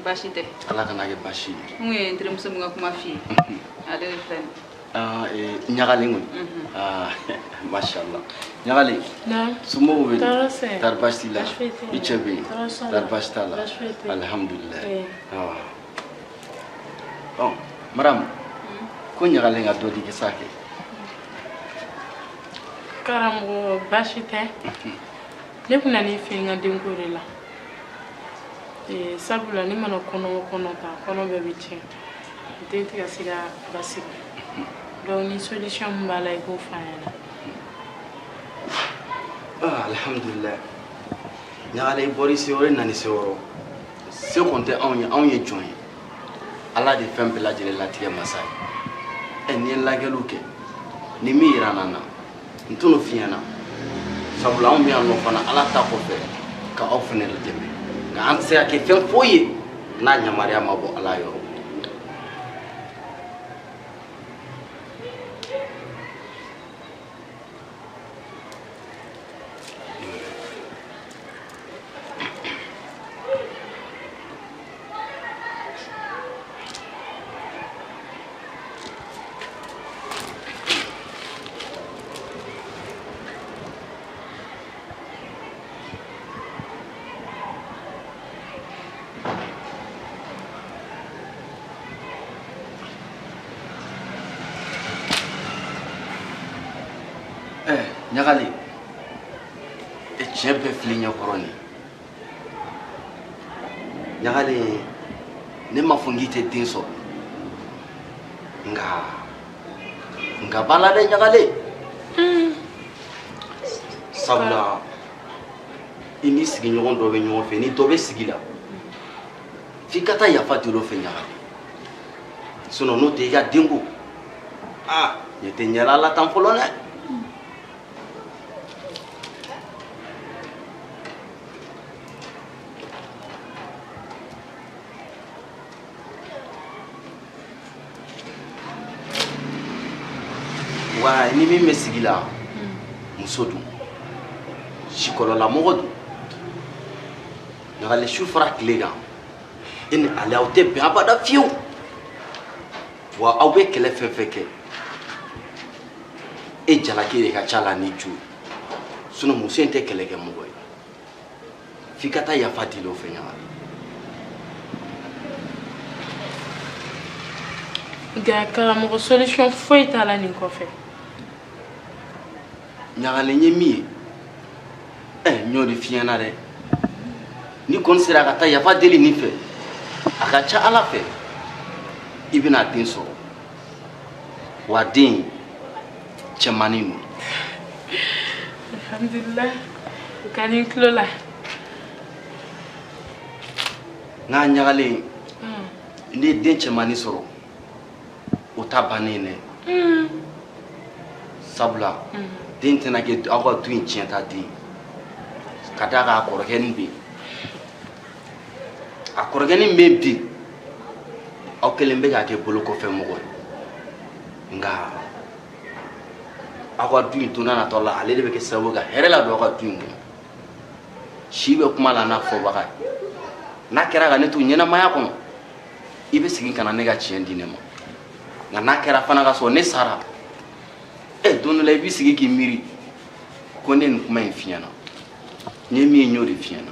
baasi tɛ. Ala kana kɛ baasi ye. N kun ye n terimuso min ka kuma f'i ye. Ale de filɛ nin ye. Ah, ɲagalen kɔni. Ah, mashallah. Ɲagalen. Naam. Somɔgɔw bɛ di? Tɔɔrɔ tɛ. Tari baasi t'i la? Baasi foyi tɛ. I cɛ bɛ yen? Tɔɔrɔ t'a la. Tari baasi t'a la? Baasi foyi tɛ. Alihamudulilayi. Awa. Ɔ, Maramu, ko ɲagalen ka dɔ di sa kɛ. Karamɔgɔ baasi tɛ. Ne kun nan'i fɛ n ka denko de la. Sabula ne mana kɔnɔ o kɔnɔ ta kɔnɔ bɛɛ bɛ tiɲɛ. Den tɛ ka se ka basigi. Donc ni solution min b'a la i k'o fɔ an ɲɛna. Ah, alhamdulilayi. Ɲagalen i bɔra i seyɔrɔ i nana i seyɔrɔ. Se kɔni tɛ anw ye, anw ye jɔn ye. Ala de fɛn bɛɛ lajɛlen latigɛ masa ye. N'i ye lajɛliw kɛ, ni min yira na, n t'o f'i ɲɛna. Sabula anw bɛ yan nɔ fana Ala ta kɔfɛ ka aw fana dɛmɛ. Nka an tɛ se ka kɛ fɛn foyi ye n'a yamaruya ma bɔ Ala yɔrɔ. Ɲagalen, e tiɲɛ bɛɛ filɛ ɲɛkɔrɔ nin. Ɲagalen, ne m'a fɔ n k'i tɛ den sɔrɔ, nka b'a la dɛ ɲagalen. Sabula i ni sigiɲɔgɔn dɔ bɛ ɲɔgɔn fɛ, ni dɔ bɛ sigi la, f'i ka taa yafa deli o fɛ ɲagalen. Sinon n'o tɛ i ka denko, aa ɲɛ tɛ ɲɛla la tan fɔlɔ dɛ. Wa ni min bɛ sigi la, muso dun, sikɔlɔlamɔgɔ dun, ɲagalen su fara tile kan, e ni ale aw tɛ bɛn abada fiyewu. Wa aw bɛ kɛlɛ fɛn fɛn kɛ, e jalaki de ka ca la ni jo ye. Sinon muso in tɛ kɛlɛ kɛ mɔgɔ ye. F'i ka taa yafa deli o fɛ ɲagalen. Nka karamɔgɔ solution foyi t'a la nin kɔfɛ. Ɲagalen ye min ye, n y'o de f'i ɲɛna dɛ. Ni kɔni sera ka taa yafa deli nin fɛ, a ka ca Ala fɛ i bɛna den sɔrɔ. Wa den cɛmannin don. Alhamdulilayi, o ka di n tulo la. Nka ɲagalen, n'i ye den cɛmannin sɔrɔ, o ta bannen dɛ. Sabula den tɛna kɛ aw ka du in tiɲɛta den ye. Ka d'a kan a kɔrɔkɛnin bɛ yen. A kɔrɔkɛnin bɛ yen bi, aw kɛlen bɛ k'a kɛ bolokɔfɛ mɔgɔ ye. Nka aw ka du in don n'a nataw la, ale de bɛ kɛ sababu ye ka hɛrɛ ladon aw ka du in kɔnɔ. Si bɛ kuma la n'a fɔbaga ye. N'a kɛra ka ne to ɲɛnamaya kɔnɔ, i bɛ segin ka na ne ka tiɲɛ di ne ma. Nka n'a kɛra fana ka sɔrɔ ne sara, don dɔ la i b'i sigi k'i miiri ko ne ye nin kuma in f'i ɲɛna. N ye min ye, n y'o de f'i ɲɛna.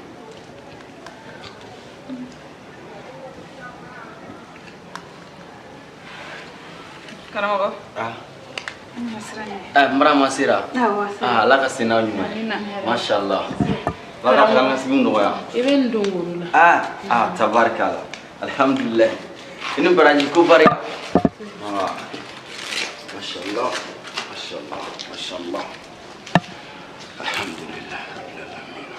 Karamɔgɔ. Ah. N sera nin. Marama sera. Awɔ, a sera. Ah, Ala ka se n'aw ɲuman ye. Amina. Masha Allah. Ala ka taa ka segin nɔgɔya. I bɛ nin don woro la. Ah, ah, tabarikala. Alhamdulillah. I ni baraji ko barika. Ah. Masha Allah. Masha Allah. Masha Allah. Alhamdulillah. Rabbil alamin.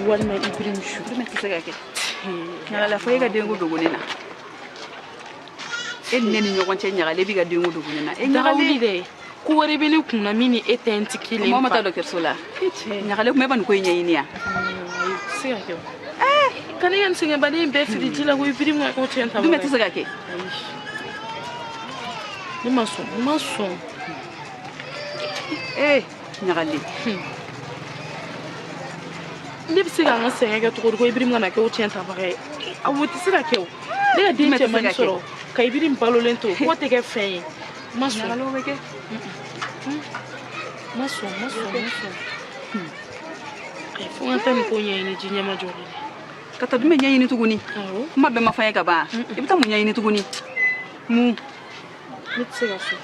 walima Ibrahim su. Jumɛn tɛ se ka kɛ? Ɲagala fo e ka denko dogo ne na. E ni ne ni ɲɔgɔn cɛ Ɲagale b'i ka denko dogo ne na. E Ɲagale dɛ. Ko wɛrɛ bɛ ne kun na min ni e tɛ n tɛ kelen. Mɔgɔ ma taa dɔgɔtɔrɔso la. Ɲagale kuma e ma nin ko in ɲɛɲini yan. Ayi, o tɛ se ka kɛ o. Ka ne ka nin sɛgɛnbaden in bɛɛ fili ji la ko Ibrahim ka kɛ tiɲɛ ta. Jumɛn tɛ se ka kɛ? Ne ma sɔn, n ma sɔn. Ee Ɲagale. Ne bɛ se ka n ka sɛgɛn kɛ cogo di ko Ibrahim kana kɛ o tiɲɛ tabaga ye? O tɛ se ka kɛ o. Ne ka den cɛmannin sɔrɔ ka Ibrahim balolen to k'o tɛ kɛ fɛn ye. N ma sɔn. Ɲagale o bɛ kɛ. N ma sɔn, n ma sɔn, n ma sɔn. Ayi, fo n ka taa nin ko ɲɛɲini ji ɲɛma jɔlen. Ka taa jumɛn ɲɛɲini tuguni? Kuma bɛɛ ma fɔ n ye ka ban. I bɛ taa mun ɲɛɲini tuguni? Mun? Ne tɛ se ka sɔn.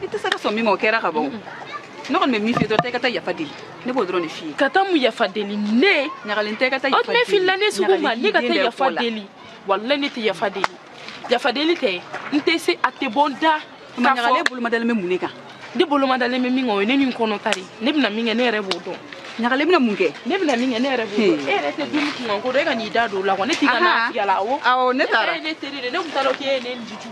I tɛ se ka sɔn min ma o kɛra ka ban. Ne kɔni bɛ min f'i ye dɔrɔn, taa i ka taa yafa deli. Ne b'o dɔrɔn de f'i ye. Ka taa mun yafa deli? Ne? Ɲagalen tɛ i ka taa yafa deli. O tun bɛ filila ne sugu ma, ne ka taa yafa deli. Walayi ne tɛ yafa deli. Yafa deli tɛ, n tɛ se, a tɛ bɔ n da. Tuma Ɲagalen bolo ma dalen bɛ mun de kan? Ne bolo ma dalen bɛ min kan, o ye ne ni n kɔnɔ ta de. Ne bɛna min kɛ, ne yɛrɛ b'o dɔn. Ɲagalen bɛna mun kɛ? Ne bɛna min kɛ, ne yɛrɛ b'o dɔn. E yɛrɛ tɛ dumuni kunkan ko dɔn, e ka n'i da don o la quoi. Ne t'i ka na fiyɛ la, awɔ. Awɔ, ne taara. E ye ne teri de ye, ne tun t'a dɔn k'e ye ne jugu.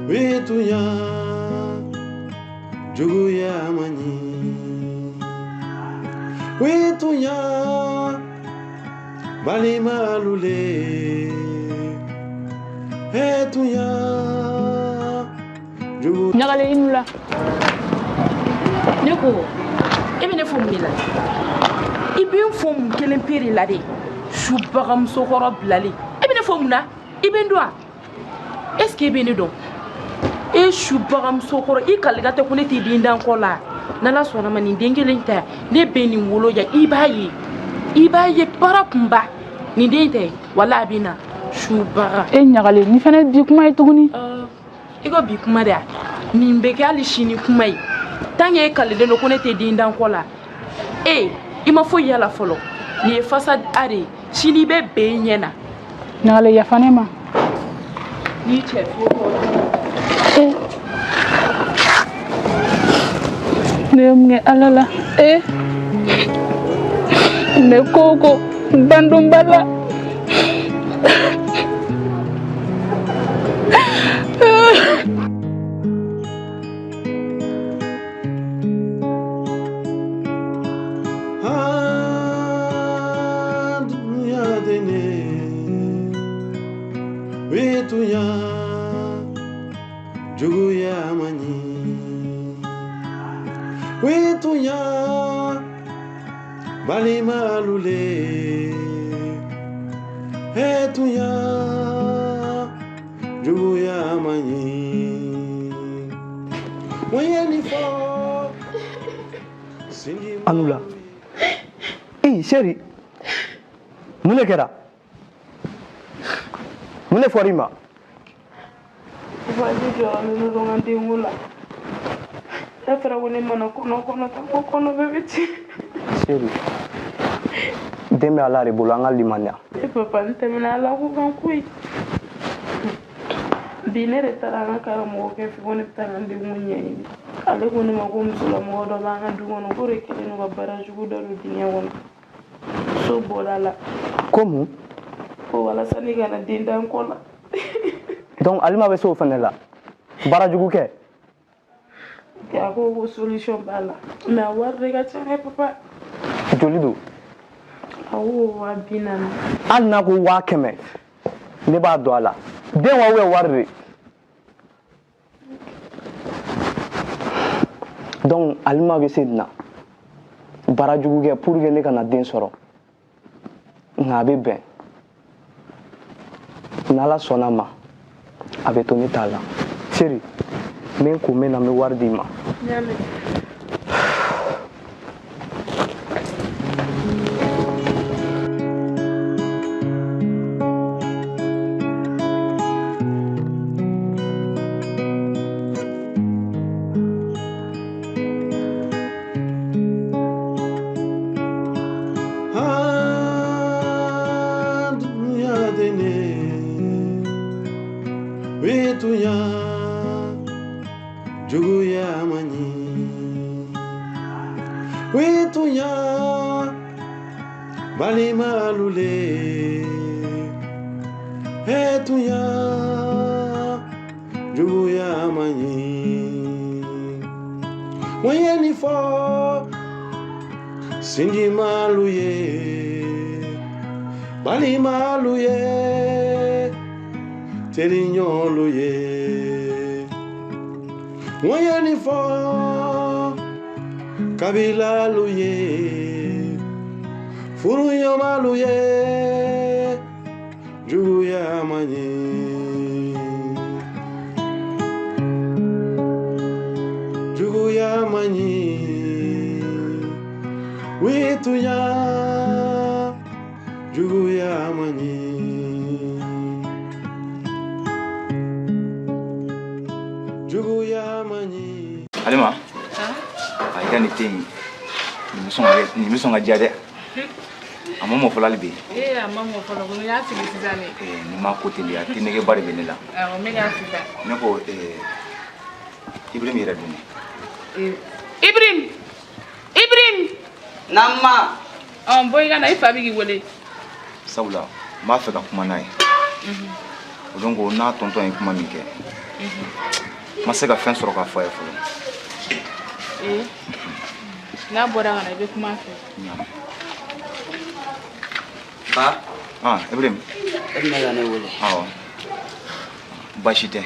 Wetunya juguya manyi wetunya balima lule etunya jugu. Ɲagale i nu la. Ne ko e bɛ ne fo mun de la? I bɛ n fo mun kelen pe de la de? Su baganmusokɔrɔ bilalen. E bɛ ne fo mun na? I bɛ n dɔn wa? Est ce que e bɛ ne dɔn? E su baganmusokɔrɔ i kalikan tɛ ko ne t'i den dan kɔ la. N'Ala sɔnna ma nin den kelen tɛ ne bɛ nin wolo yan i b'a ye. I b'a ye baara kunba nin den tɛ wala a bɛ na su bagan. E Ɲagale nin fana bi kuma ye tuguni. I ko bi kuma de ya? Nin bɛ kɛ hali sini kuma ye. Tant que e kalilen don ko ne tɛ den dan kɔ la. E i ma foyi y'a la fɔlɔ. Nin ye fasa a de ye. Sini i bɛ bɛn i ɲɛ na. Ɲagale yafa ne ma. N'i cɛ fo kɔ. Ne ye mun kɛ Ala la? Ne ko ko bandonba la. Dunya dene wetunya juguya manyi wetunya balima lule etunya juguya manyi wayani fo Anula. Eh chérie, mun de kɛra? Mun de fɔra i ma? Papa ne jɔra ne don n ka denko la. Ne fɔra ko ne mana kɔnɔ kɔnɔ ta ko kɔnɔ bɛɛ bɛ tiɲɛ. Chérie, den bɛ Ala de bolo, an ka limaniya. E papa n tɛmɛna Ala ko kan koyi. Bi ne de taara an ka karamɔgɔkɛ fɛ ko ne bɛ taa n ka denko ɲɛɲini. Ale ko ne ma ko musolamɔgɔ dɔ b'an ka du kɔnɔ k'o de kɛlen don ka baara jugu dɔ don dingɛ kɔnɔ. So bɔra la. Ko mun? Ko walasa ne kana den da n kɔ la. Donc Alima bɛ se o fana la. Baara jugu kɛ. A ko ko solution b'a la. Mais a wari de ka ca dɛ papa. Joli don? A ko 40.000. Hali n'a ko 100.000, ne b'a don a la. Den wa ou bien wari de? Donc Alima bɛ se nin na. Baara jugu kɛ pour que ne kana den sɔrɔ. Nka a bɛ bɛn. N'Ala sɔnna ma, a bɛ to ne ta la. Chérie, n bɛ n ko n bɛ na n bɛ wari d'i ma. Dunya dene wetunya Tunya juguya man ɲi. Wi tunya balimalu le. He tunya juguya man ɲi. Wọ́n yẹ ní fọ́ sinjimalu ye balimalu ye teriɲɔlu ye. Wọ́n yẹ ní fọ́ kabilalu ye furuɲɔgɔnmalu ye juguya man ɲi. Juguya man ɲi. Wi tunya juguya man ɲi. Juguya man ɲi. Alima, a i ka nin te in nin bɛ sɔn ka diya dɛ. A ma mɔ fɔlɔ hali bi. Ee, a ma mɔ fɔlɔ, ko n y'a sigi sisan de. Ni ma ko teliya, te negeba de bɛ ne la. Awɔ, n bɛ k'a sisan. Ne ko Ibrahim yɛrɛ dun. Ibrahim! Ibrahim! Nama! Ɔ, bɔ i ka na, i fa bɛ k'i wele. Sabula n b'a fɛ ka kuma n'a ye. O don ko n'a tɔntɔn ye kuma min kɛ, n ma se ka fɛn sɔrɔ k'a fɔ a ye fɔlɔ. Ee, n'a bɔra ka na, i bɛ kuma a fɛ. Ba? Ah, Ibrahim. E tun bɛ ka ne wele. Awɔ. Baasi tɛ.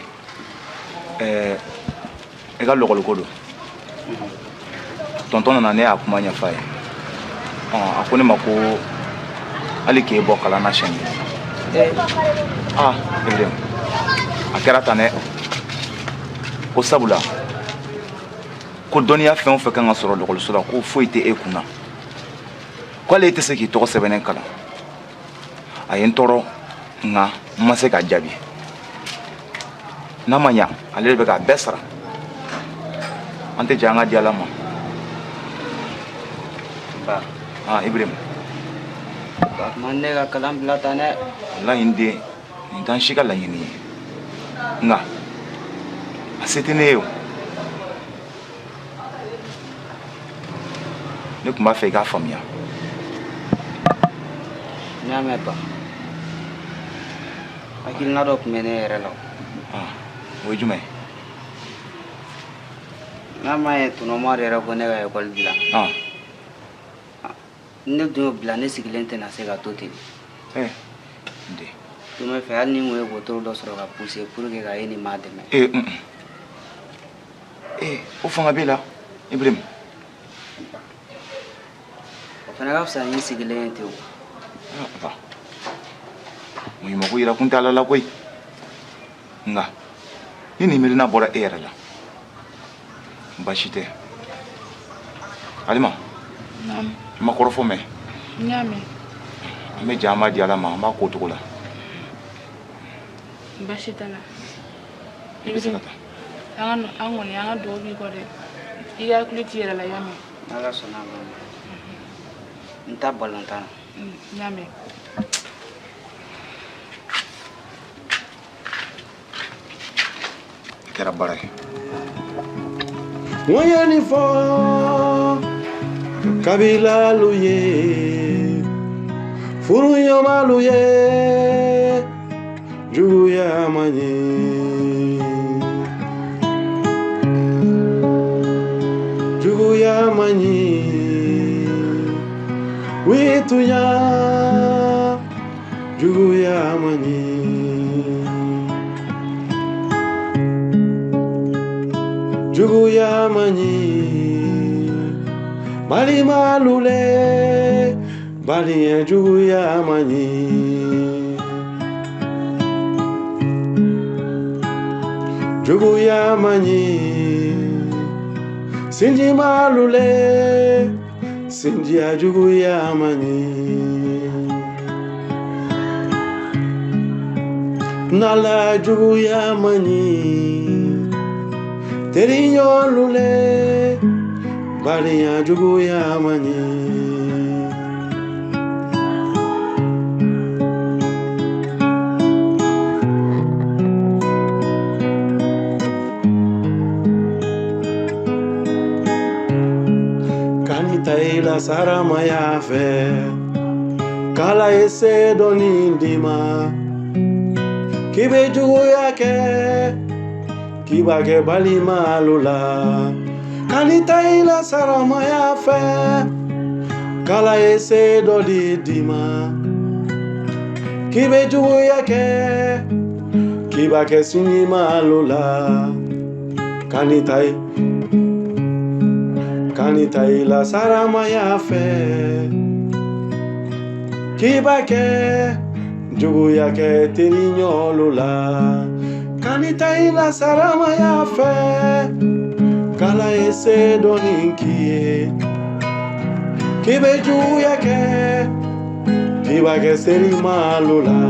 I ka lɔgɔliko don. Tɔntɔn nana, ne y'a kuma ɲɛfɔ a ye. A ko ne ma ko hali k'e bɔ kalan na siɲɛ kelen. Ah, Ibrahim, a kɛra tan dɛ. Ko sabula ko dɔnniya fɛn o fɛn kan ka sɔrɔ lɔgɔliso la, ko foyi tɛ e kun na. Ko ale tɛ se k'i tɔgɔ sɛbɛnnen kalan. A ye n tɔɔrɔ, nka n ma se k'a jaabi. N'a ma ɲa, ale de bɛ k'a bɛɛ sara. An tɛ jɛ an ka di Ala ma. Ba. Ah, Ibrahim. Ba, ma ne ka kalan bila tan dɛ. Walahi n den, nin t'an si ka laɲini ye. Nka a se tɛ ne ye o. Ne tun b'a fɛ i k'a faamuya. N y'a mɛn ba. Hakilina dɔ tun bɛ ne yɛrɛ la. Ah, o ye jumɛn ye? N'a ma ye tɔnɔma yɛrɛ ko ne ka ekɔli bila. Ah. Ne dun y'o bila, ne sigilen tɛna se ka to ten. Eh, n den. Tun bɛ fɛ hali ni n kun ye wotoro dɔ sɔrɔ ka pousser pour que ka e ni maa dɛmɛ. Eh, o fanga b'e la, Ibrahim. O fana ka fisa ni n sigilen ye ten o. Ah, muɲumako yira kun tɛ Ala la koyi. Nka ni nin miirina bɔra e yɛrɛ la, baasi tɛ. Alima. Naamu. I ma kɔrɔfɔ mɛn? N y'a mɛn. An bɛ jɛ an b'a di Ala ma, an b'a ko cogo la. Baasi t'a la. I bɛ se ka taa. An kɔni, an ka dugawu b'i kɔ dɛ. I ka hakili t'i yɛrɛ la, i y'a mɛn. N'Ala sɔnna a ma. N ta balontan na. N y'a mɛn. A kɛra baara ye. Wọ́n yẹ ní fọ́ kabilalu ye furuɲɔgɔnmalu ye juguya man ɲi. Juguya man ɲi. Wi tunya juguya man ɲi. Juguya man ɲi. Balimalu le baliyɛn juguya man ɲi. Juguya man ɲi. Sinjimalu le sinjiya juguya man ɲi. N'Ala juguya man ɲi. Teriɲɔgɔnlu le badenya juguya man ɲi. la saramaya fɛ k'Ala ye se dɔɔni d'i ma k'i bɛ juguya kɛ k'i b'a kɛ balimalu la kan'i ta i la saramaya fɛ k'Ala ye se dɔ di d'i ma k'i bɛ juguya kɛ k'i b'a kɛ sinjimalu la kan'i ta i kan'i ta i la saramaya fɛ k'i b'a kɛ juguya kɛ teri ɲɔlu la kan'i ta i la saramaya fɛ k'Ala ye se dɔɔni k'i ye k'i bɛ juguya kɛ k'i b'a kɛ serimalu la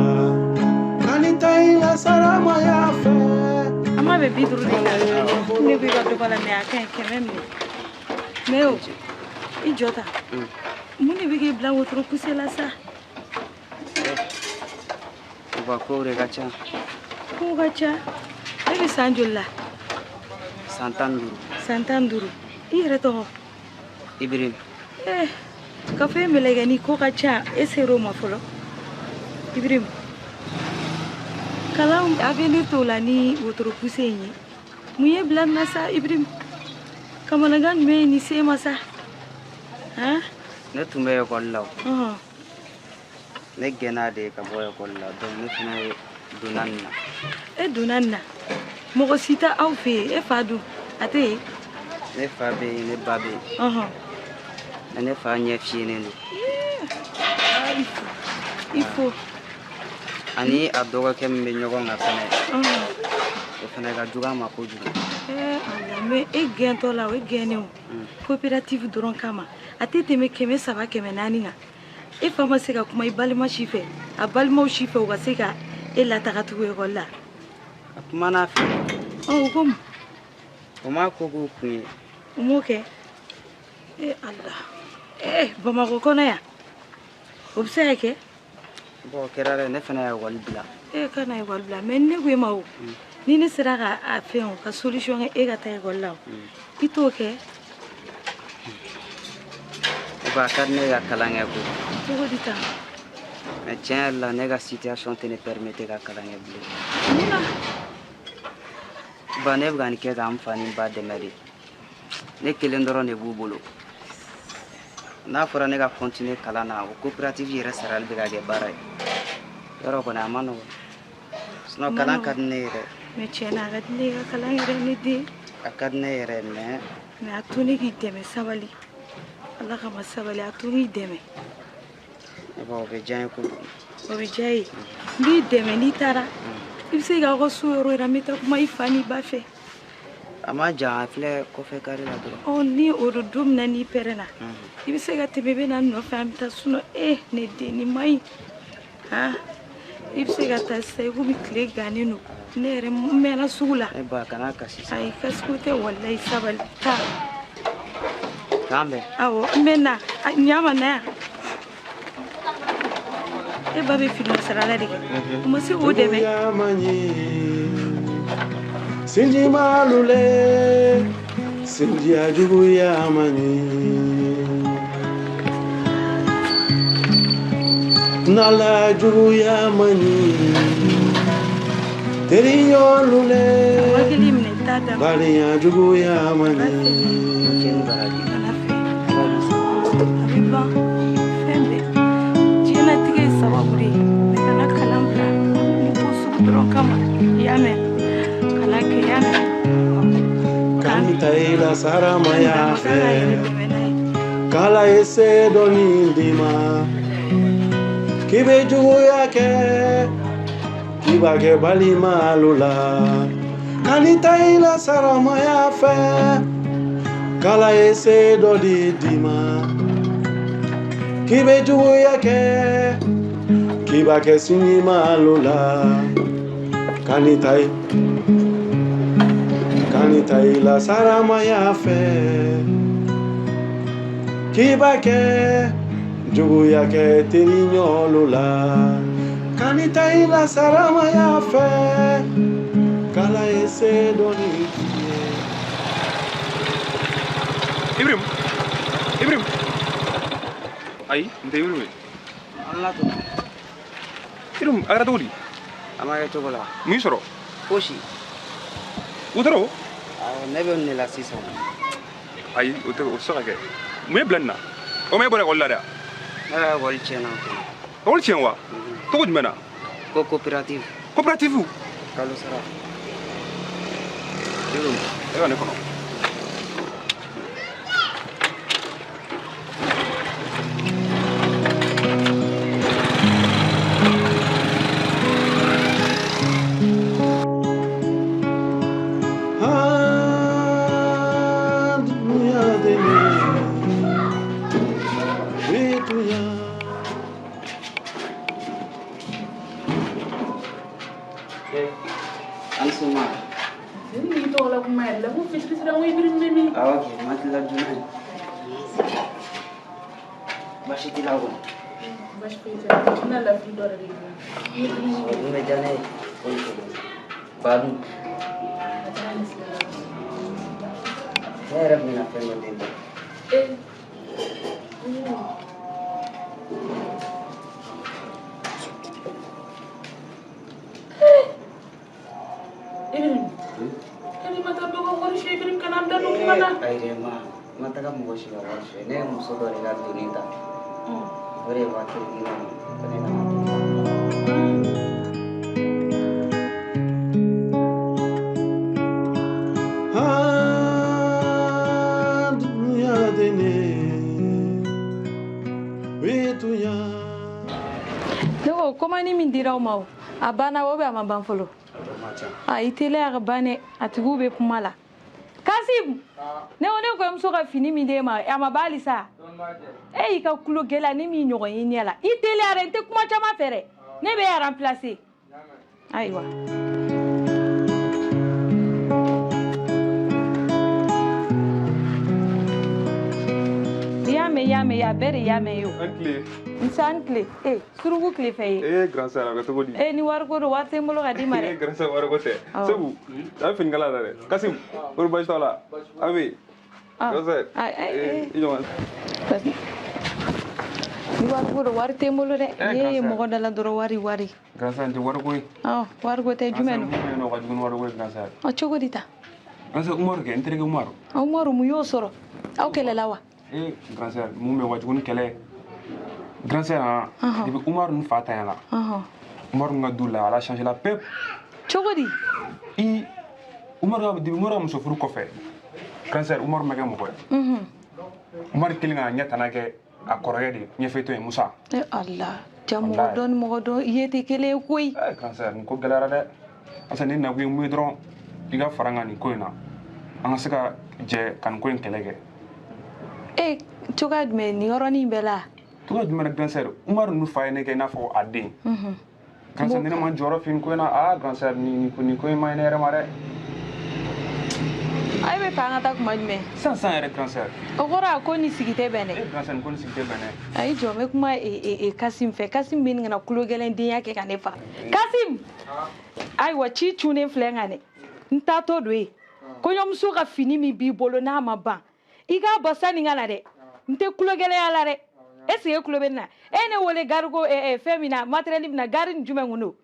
kan'i ta i la saramaya fɛ. An ma bɛn 50 de kan ne ko i ka dɔ b'a la mais a ka ɲi 100 minɛ mais o i jɔ ta mun de bɛ k'e bila wotoro puse la sa. U ka kow de ka ca. Kow ka ca. E bɛ san joli la? San 15. San 15. I yɛrɛ tɔgɔ? Ibrahim. Ka fɔ e mɛlɛkɛ ni ko ka ca e ser'o ma fɔlɔ. Ibrahim, kalan avenir t'o la ni wotoro puse in ye. Mun ye bila nin na sa Ibrahim? Kamanagan jumɛn ye nin se ma sa? Han? Ne tun bɛ ekɔli la o. Ne gɛnna de ka bɔ ekɔli la donc ne fana donna nin na. E donna nin na? Mɔgɔ si tɛ aw fɛ yen, e fa dun a tɛ yen? Ne fa bɛ yen, ne ba bɛ yen. Mais ne fa ɲɛ fiyenen don. Il faut. Ani a dɔgɔkɛ min bɛ ɲɔgɔn kan fɛnɛ. O fɛnɛ ka jugu a ma kojugu. Ala, mais e gɛntɔ la o e gɛnnen o. Coopérative dɔrɔn kama a tɛ tɛmɛ 300 400 kan. E fa ma se ka kuma i balima si fɛ, a balimaw si fɛ u ka se ka e lataga tugun ekɔli la. A kumana a fɛ. O ko mun? O m'a ko k'u kun ye. O m'o kɛ? Ala. Bamakɔ kɔnɔ yan o bɛ se ka kɛ? Bon o kɛra dɛ, ne fana ye ekɔli bila. E kana ekɔli bila mais ne ko e ma o ni ne sera ka a fɛn o ka solution kɛ e ka taa ekɔli la o i t'o kɛ? Ba a ka di ne ka kalan kɛ koyi. Cogo di tan? Mais tiɲɛ yɛrɛ la ne ka situation tɛ ne permettre ka kalan kɛ bilen. Mun na? Ba ne bɛ ka nin kɛ k'an fa ni n ba dɛmɛ de. Ne kelen dɔrɔn de b'u bolo. N'a fɔra ne ka continuer kalan na o coopérative yɛrɛ sarali bɛ ka kɛ baara ye. Yɔrɔ kɔni a ma nɔgɔn. Sinon kalan ka di ne ye dɛ. Mais tiɲɛ na a ka di ne ye ka kalan yɛrɛ ne den. A ka di ne yɛrɛ mais. Mais a to ne k'i dɛmɛ sabali. Ala kama sabali a to n k'i dɛmɛ. Bon o bɛ diya n ye kojugu. O bɛ diya i ye. N b'i dɛmɛ n'i taara. I bɛ se k'aw ka so yɔrɔ yira n bɛ taa kuma i fa n'i ba fɛ. A ma jan a filɛ kɔfɛ kari la dɔrɔn. Ɔ ni o don don min na n'i pɛrɛnna. I bɛ se ka tɛmɛ i bɛ na n nɔfɛ an bɛ taa sinon ne den nin man ɲi. Han i bɛ se ka taa sisan i komi tile gannen don. Ne yɛrɛ n mɛnna sugu la. E ba kana kasi sa. Ayi kasi ko tɛ walayi sabali taa. K'an bɛn. Awɔ n bɛ na ɲa ma na yan. E ba bɛ fini sarala de kɛ. O ma se k'o dɛmɛ. Sinji malule, sinji a juguya man ɲi. N'Ala juguya man ɲi. Teri ɲɔlule, badenya juguya man ɲi. A bɛ ban fɛn bɛɛ. Diɲɛlatigɛ ye sababu de ye. Mais kana kalan bila ni ko sugu dɔrɔn kama. I y'a mɛn? Kalan kɛ i y'a mɛn? Kan'i ta i la saramaya fɛ k'Ala ye se dɔɔni d'i ma k'i bɛ juguya kɛ k'i b'a kɛ balimalu la kan'i ta i la saramaya fɛ k'Ala ye se dɔ di d'i ma k'i bɛ juguya kɛ k'i b'a kɛ sinjimalu la kan'i ta i kan'i ta i la saramaya fɛ k'i b'a kɛ juguya kɛ teri ɲɔlu la kan'i ta i la saramaya fɛ k'Ala ye se dɔɔni k'i ye. Ibrahim, Ibrahim, Ayi, n tɛ Ibrahim ye. An la to. Ibrahim, a kɛra cogo di? A ma kɛ cogo la. Mun y'i sɔrɔ? Fosi. Wotoro? Awɔ, ne bɛ nin de la sisan. Ayi, o tɛ o tɛ se ka kɛ. Mun ye bila nin na? O ma e bɔra ekɔli la de wa? Ne ka ekɔli tiɲɛna. Ekɔli tiɲɛ wa? Cogo jumɛn na? Ko coopérative. Coopérative? Kalo sara. Ibrahim, e ka ne kɔnɔ. Ne yɛrɛ bɛna fɛn dɔ deli. Ayi dɛ, ma n ma taga mɔgɔ si ka wari suɲɛ. Ne ye muso dɔ de ka doni ta. O de ye 5000 di ne ma ko ne kana to. Ne ko komani min dira aw ma o, a banna o bɛ a ma ban fɔlɔ? A i teliya ka ban dɛ, a tigiw bɛ kuma la. Kasim, ne ko ne kɔɲɔmuso ka fini min d'e ma, a ma ban halisa? E y'i ka kulo gɛlɛya ne m'i ɲɔgɔn ye ɲɛ la. I teliya dɛ, n tɛ kuma caman fɛ dɛ. Ne bɛ e remplacer. Ayiwa. I y'a mɛn, i y'a mɛn, a bɛɛ de y'a mɛn ye o. An tile. Nse an tile. E suruku tile fɛ ye. Ee grand sœur, a bɛ cogo di? E ni wariko don, wari tɛ n bolo ka d'i ma dɛ. Ee grand sœur, wariko tɛ. Segu, a bɛ finikala la dɛ. Kasim, kɔri baasi t'aw la? A bɛ yen. Grand sœur, i ɲɔgɔn. Ni wariko don, wari tɛ n bolo dɛ. N'i ye mɔgɔ da la dɔrɔn wari wari. Grand sœur, nin tɛ wariko ye. Ɔ wariko tɛ, jumɛn don? Mun bɛ yen nɔ, o ka jugu ni wariko ye grand sœur. Ɔ cogo di ta? Grand sœur, Umaru kɛ, n terikɛ Umaru. Umaru mun y'o sɔrɔ? Aw kɛlɛla wa? Ee grand sœur, mun bɛ o ka jugu ni kɛlɛ ye. Grand sœur, han, depuis Umaru ni fa tanya la, Umaru ka du la, ala changé la pewu. Cogo di? I Umaru ka depuis Umaru ka muso furu kɔfɛ, grand sœur, Umaru ma kɛ mɔgɔ ye. Umaru kelen k'a ɲɛ tana kɛ a kɔrɔkɛ de ye ɲɛfɛtɔ ye Musa. E Ala, ja mɔgɔ dɔn ni mɔgɔ dɔn ye tɛ kelen ye koyi. Ee grand sœur, nin ko gɛlɛyara dɛ. Parce que ne nakun ye mun ye dɔrɔn, i ka fara n kan nin ko in na, an ka se ka jɛ ka nin ko in kɛlɛ kɛ. E cogoya jumɛn nin yɔrɔnin bɛɛ la? Cogoya jumɛn na grand sœur, Umaru ninnu fa ye ne kɛ i n'a fɔ a den. Grand sœur, ni ne ma n jɔyɔrɔ fi nin ko in na, aa grand sœur, nin ko in ma ɲi ne yɛrɛ ma dɛ. A bɛ fɛ an ka taa kuma jumɛn? Sisan sisan yɛrɛ grand sœur. O kɔrɔ a ko ni sigi tɛ bɛn dɛ. E grand sœur, nin ko ni sigi tɛ bɛn dɛ. Ayi jɔ, n bɛ kuma Kasim fɛ. Kasim bɛ nin kana kulo gɛlɛn denya kɛ ka ne faga. Kasim, ayiwa ci cunnen filɛ n kan dɛ. N taatɔ don yen. Kɔɲɔmuso ka fini min b'i bolo n'a ma ban, i k'a bɔ sanni n ka na dɛ. N tɛ kulo gɛlɛya la dɛ. Est ce que e kulo bɛ ne na? E ne wele gariko fɛn min na, matériel min na, gari ni jumɛn kun don?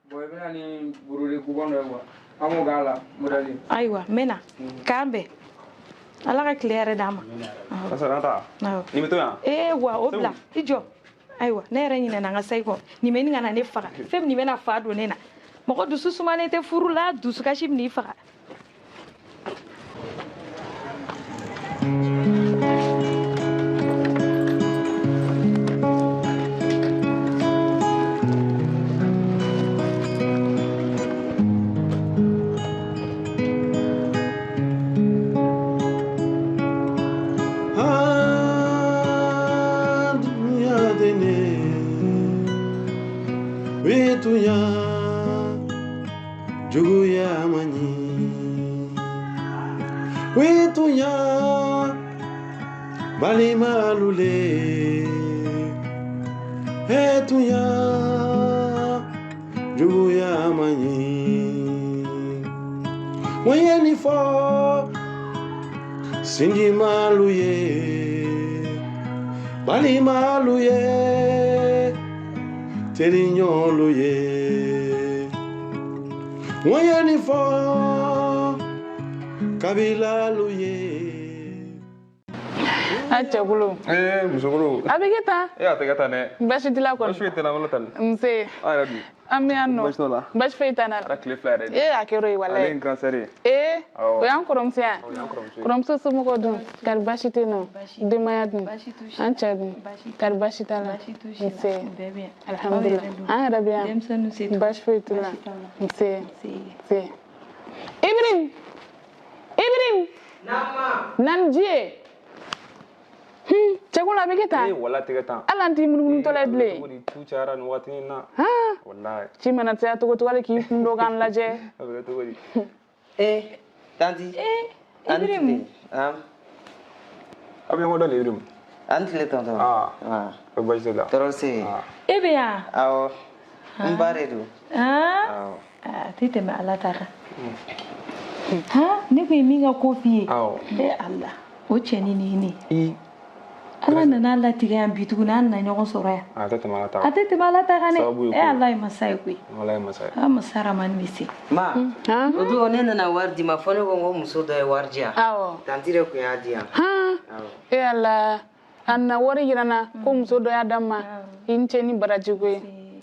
Bon, i bɛna ni borode coupon dɔ ye quoi. An k'o k'a la modèle. Ayiwa, n bɛ na. K'an bɛn. Ala ka tile yɛrɛ d'an ma. Grand sœur, an taa. Nin bɛ to yan? Ee wa o bila. I jɔ. Ayiwa, ne yɛrɛ ɲinɛna n ka sayi kɔ. Nin bɛ nin ka na ne faga. Fɛn min bɛna fa don ne na. Mɔgɔ dusu sumalen tɛ furu la, dusukasi bɛ n'i faga. Balimalule etuya juguya manyi wanyeni fo sinji maluye Balimalu ye, teriɲɔgɔnlu ye. N ye nin fɔ kabilalu ye. A cɛkolo. Ee musokolo. A bɛ kɛ tan. E a tɛ kɛ tan dɛ. Baasi t'i la kɔni. Baasi foyi tɛ n na, wala tan. Nse. An yɛrɛ dun. An bɛ yan nɔ. Baasi t'o la. Baasi foyi t'an na. A kɛra tile 2 yɛrɛ de. Ee a kɛra o ye walayi. Ale ye n grand sœur ye. Ee Awɔ. o y'an kɔrɔmuso ye O y'an kɔrɔmuso ye. Kɔrɔmuso somɔgɔw dun? Kari baasi tɛ yen nɔ? Denbaya dun? An cɛ dun? Kari baasi t'a la? Nse. Alihamudulila. An yɛrɛ bɛ yan. Baasi foyi t'u la. Nse. Nse. Ibrahim. Ibrahim. Naamu. Ji ye. Cɛkolo a bɛ kɛ tan. Ee wala tɛ kɛ tan. Hali an t'i munumunutɔla ye bilen. Cogo di tu cayara nin waati in na. Walayi. Ci mana caya cogo cogo hali k'i kun dɔ k'an lajɛ. A bɛ kɛ cogo di. Ee tanti. Ee An Ibrahim. tile. Aw bɛ ɲɔgɔn dɔn de Ibrahim. An tile tonton. Aa. O baasi tɛ la. Tɔɔrɔ se yen. E bɛ yan. Awɔ. N ba de don. Han. Awɔ. A tɛ tɛmɛ Ala ta kan. Han ne kun ye min ka ko f'i ye. Awɔ. E Ala o cɛnin ni ne. Ala nana latigɛ yan bi tuguni an nana ɲɔgɔn sɔrɔ yan. A tɛ tɛmɛ Ala ta kan. A tɛ tɛmɛ Ala ta kan dɛ. Sababu ye ko E ye. Ala ye masa ye koyi. Ala ye masa ye. A masa Ramani bɛ se. Ma. O don ne nana wari d'i ma fɔ ne ko n ko muso dɔ ye wari di yan. Awɔ. Tanti de kun y'a di yan. E Ala a nana wari yira n na ko muso dɔ y'a d'a ma i ni ce ni baraji ko ye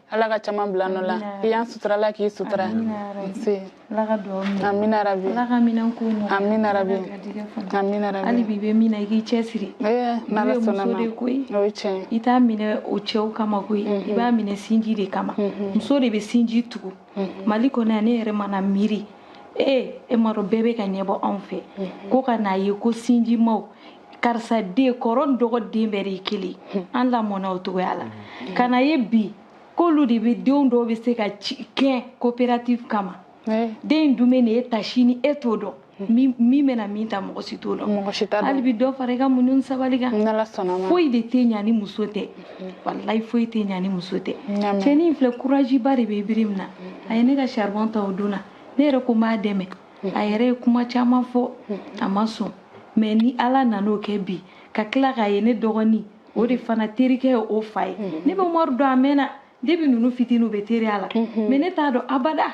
Ala ka caman bila nɔ la i y'an sutura Ala k'i sutura. Nse. Ala ka duwawu minɛ. Amina rabi. Ala ka minɛn ko nɔgɔya. Amina rabi. Ala ka garijɛgɛ fana. Amina rabi. Hali bi i bɛ min na i k'i cɛsiri. Ee n'Ala Du ye sɔnna muso ma. de koyi. O ye tiɲɛ ye. I t'a minɛ o cɛw kama koyi. I b'a minɛ sinji de kama. Muso de bɛ sinji tugu. Mali kɔnɔ yan ne yɛrɛ mana miiri. Ee e m'a dɔn bɛɛ bɛ ka ɲɛbɔ anw fɛ. Ko ka n'a ye ko sinjimaw karisa den kɔrɔ ni dɔgɔ den bɛɛ de ye kelen. An lamɔna o cogoya la. Ka n'a ye bi k'olu de bɛ denw dɔw bɛ se ka ci kɛ coopérative kama. Den in dun bɛ nin e ta sini e t'o dɔn. Min bɛna min ta mɔgɔ si t'o dɔn. Mɔgɔ si t'a dɔn. Hali bi dɔ fara i ka muɲu ni sabali kan. N'Ala sɔnna ma. Foyi de tɛ ɲa ni muso tɛ. Walayi foyi tɛ ɲa ni muso tɛ. Ɲaamɛ. Cɛnin in filɛ courage ba de bɛ Ibrahim na. A ye ne ka charbon ta o don na. Ne yɛrɛ ko n b'a dɛmɛ. A yɛrɛ ye kuma caman fɔ. A ma sɔn. Mais ni Ala nan'o kɛ bi ka tila k'a ye ne dɔgɔnin o de fana terikɛ ye o fa ye. Ne bɛ Umaru dɔn a mɛnna. Depuis ninnu fitininw bɛ teriya la. Mais ne t'a dɔn abada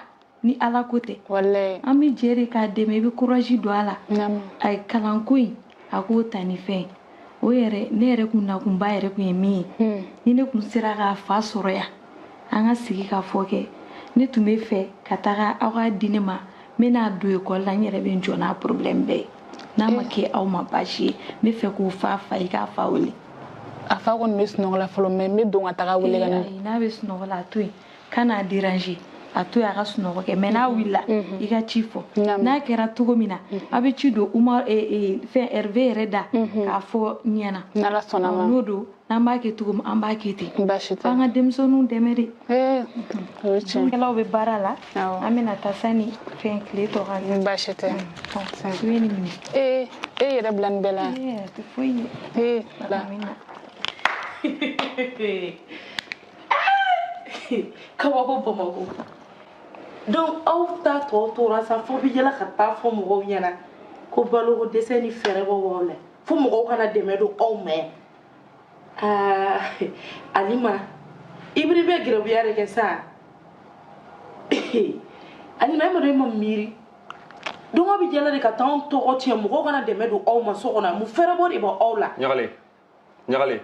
ni Ala ko tɛ. Walayi. An bɛ jɛ de k'a dɛmɛ i bɛ courage don a la. A ye kalanko in a k'o ta ni fɛn ye. O yɛrɛ ne yɛrɛ kun nakunba yɛrɛ kun ye min ye. Ni ne kun sera k'a fa sɔrɔ yan an ka sigi ka fɔ kɛ ne tun bɛ fɛ ka taga aw k'a di ne ma n bɛ n'a don ekɔli la n yɛrɛ bɛ n jɔ n'a problème bɛɛ ye. N'a ma kɛ aw ma baasi ye n bɛ fɛ k'o f'a fa ye k'a fa wele. A fa kɔni bɛ sunɔgɔ la fɔlɔ mais n bɛ don ka taga wele ka na. Ayi n'a bɛ sunɔgɔ la a to yen kan'a déranger a to yen a ka sunɔgɔ kɛ mais n'a wulila i ka ci fɔ n'a kɛra cogo min na a bɛ ci don Umar fɛn Hervé yɛrɛ da k'a fɔ n ɲɛna. N'Ala sɔnna ma. N'o don n'an b'a kɛ cogo min an b'a kɛ ten. Baasi tɛ. F'an ka denmisɛnninw dɛmɛ de. Ee o ye tiɲɛ. Dumunikɛlaw bɛ baara la. An bɛna taa sani fɛn tile tɔ ka kɛ. Baasi tɛ. I bɛ nin minɛ. Ee e yɛrɛ bila nin bɛɛ la. Ee a tɛ foyi ye. Ee la. Kabako Bamakɔ. Donc aw ta tɔ tora sa fo bɛ yɛlɛ ka taa fɔ mɔgɔw ɲɛna ko baloko dɛsɛ ni fɛɛrɛ bɔ b'aw la fo mɔgɔw kana dɛmɛ don aw ma yan. Aa Alima Ibiri bɛ gɛrɛbuya de kɛ sa. Alima e ma dɔn e ma miiri. Donc aw bɛ yɛlɛ de ka taa anw tɔgɔ tiɲɛ mɔgɔw kana dɛmɛ don aw ma so kɔnɔ mun fɛɛrɛ bɔ de b'aw la. Ɲagale ɲagale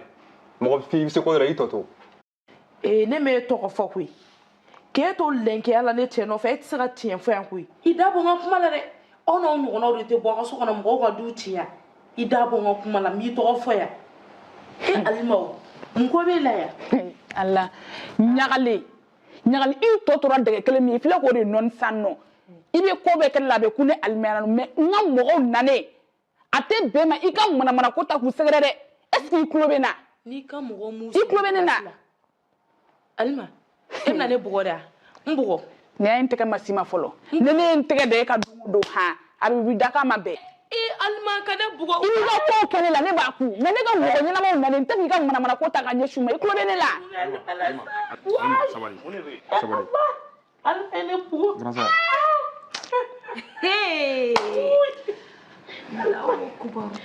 mɔgɔ f'i bɛ se ko dɔ la i tɔ to. Ee ne m'e tɔgɔ fɔ koyi. K'e to lɛnkɛya la ne cɛ nɔfɛ e tɛ se ka tiɲɛ fɔ yan koyi. I da bɔ n ka kuma la dɛ. Aw n'aw ɲɔgɔnnaw de tɛ bɔ aw ka so kɔnɔ mɔgɔw ka du ci yan. I da bɔ n ka kuma la n b'i tɔgɔ fɔ yan. E Alima o mun ko b'e la yan? Ala ɲagale ɲagali i tɔ tora dɛgɛ kelen min ye i filɛ k'o de nɔni sisan nɔ. I bɛ ko bɛɛ kɛ ne la a bɛ kun ne Alima ɲɛna mais n ka mɔgɔw nanen a tɛ bɛn ma i ka manamana ko ta k'u sɛgɛrɛ dɛ. Est ce que i tulo bɛ n na? N'i ka mɔgɔ mun I tulo bɛ ne na? Alima e bɛna ne bugɔ de wa? N bugɔ. Nin y'a ye n tɛgɛ ma s'i ma fɔlɔ. Ni ne ye n tɛgɛ da e ka don o don han a bɛ wuli dakan ma bɛn. Ee Alima ka ne bugɔ. I b'i ka kow kɛ ne la ne b'a ku mais ne ka mɔgɔ ɲɛnamaw nalen n tɛ k'i ka manamana ko ta ka ɲɛsin u ma i tulo bɛ ne la. Alima sabali sabali. Alima ye ne bugɔ. Grand sœur.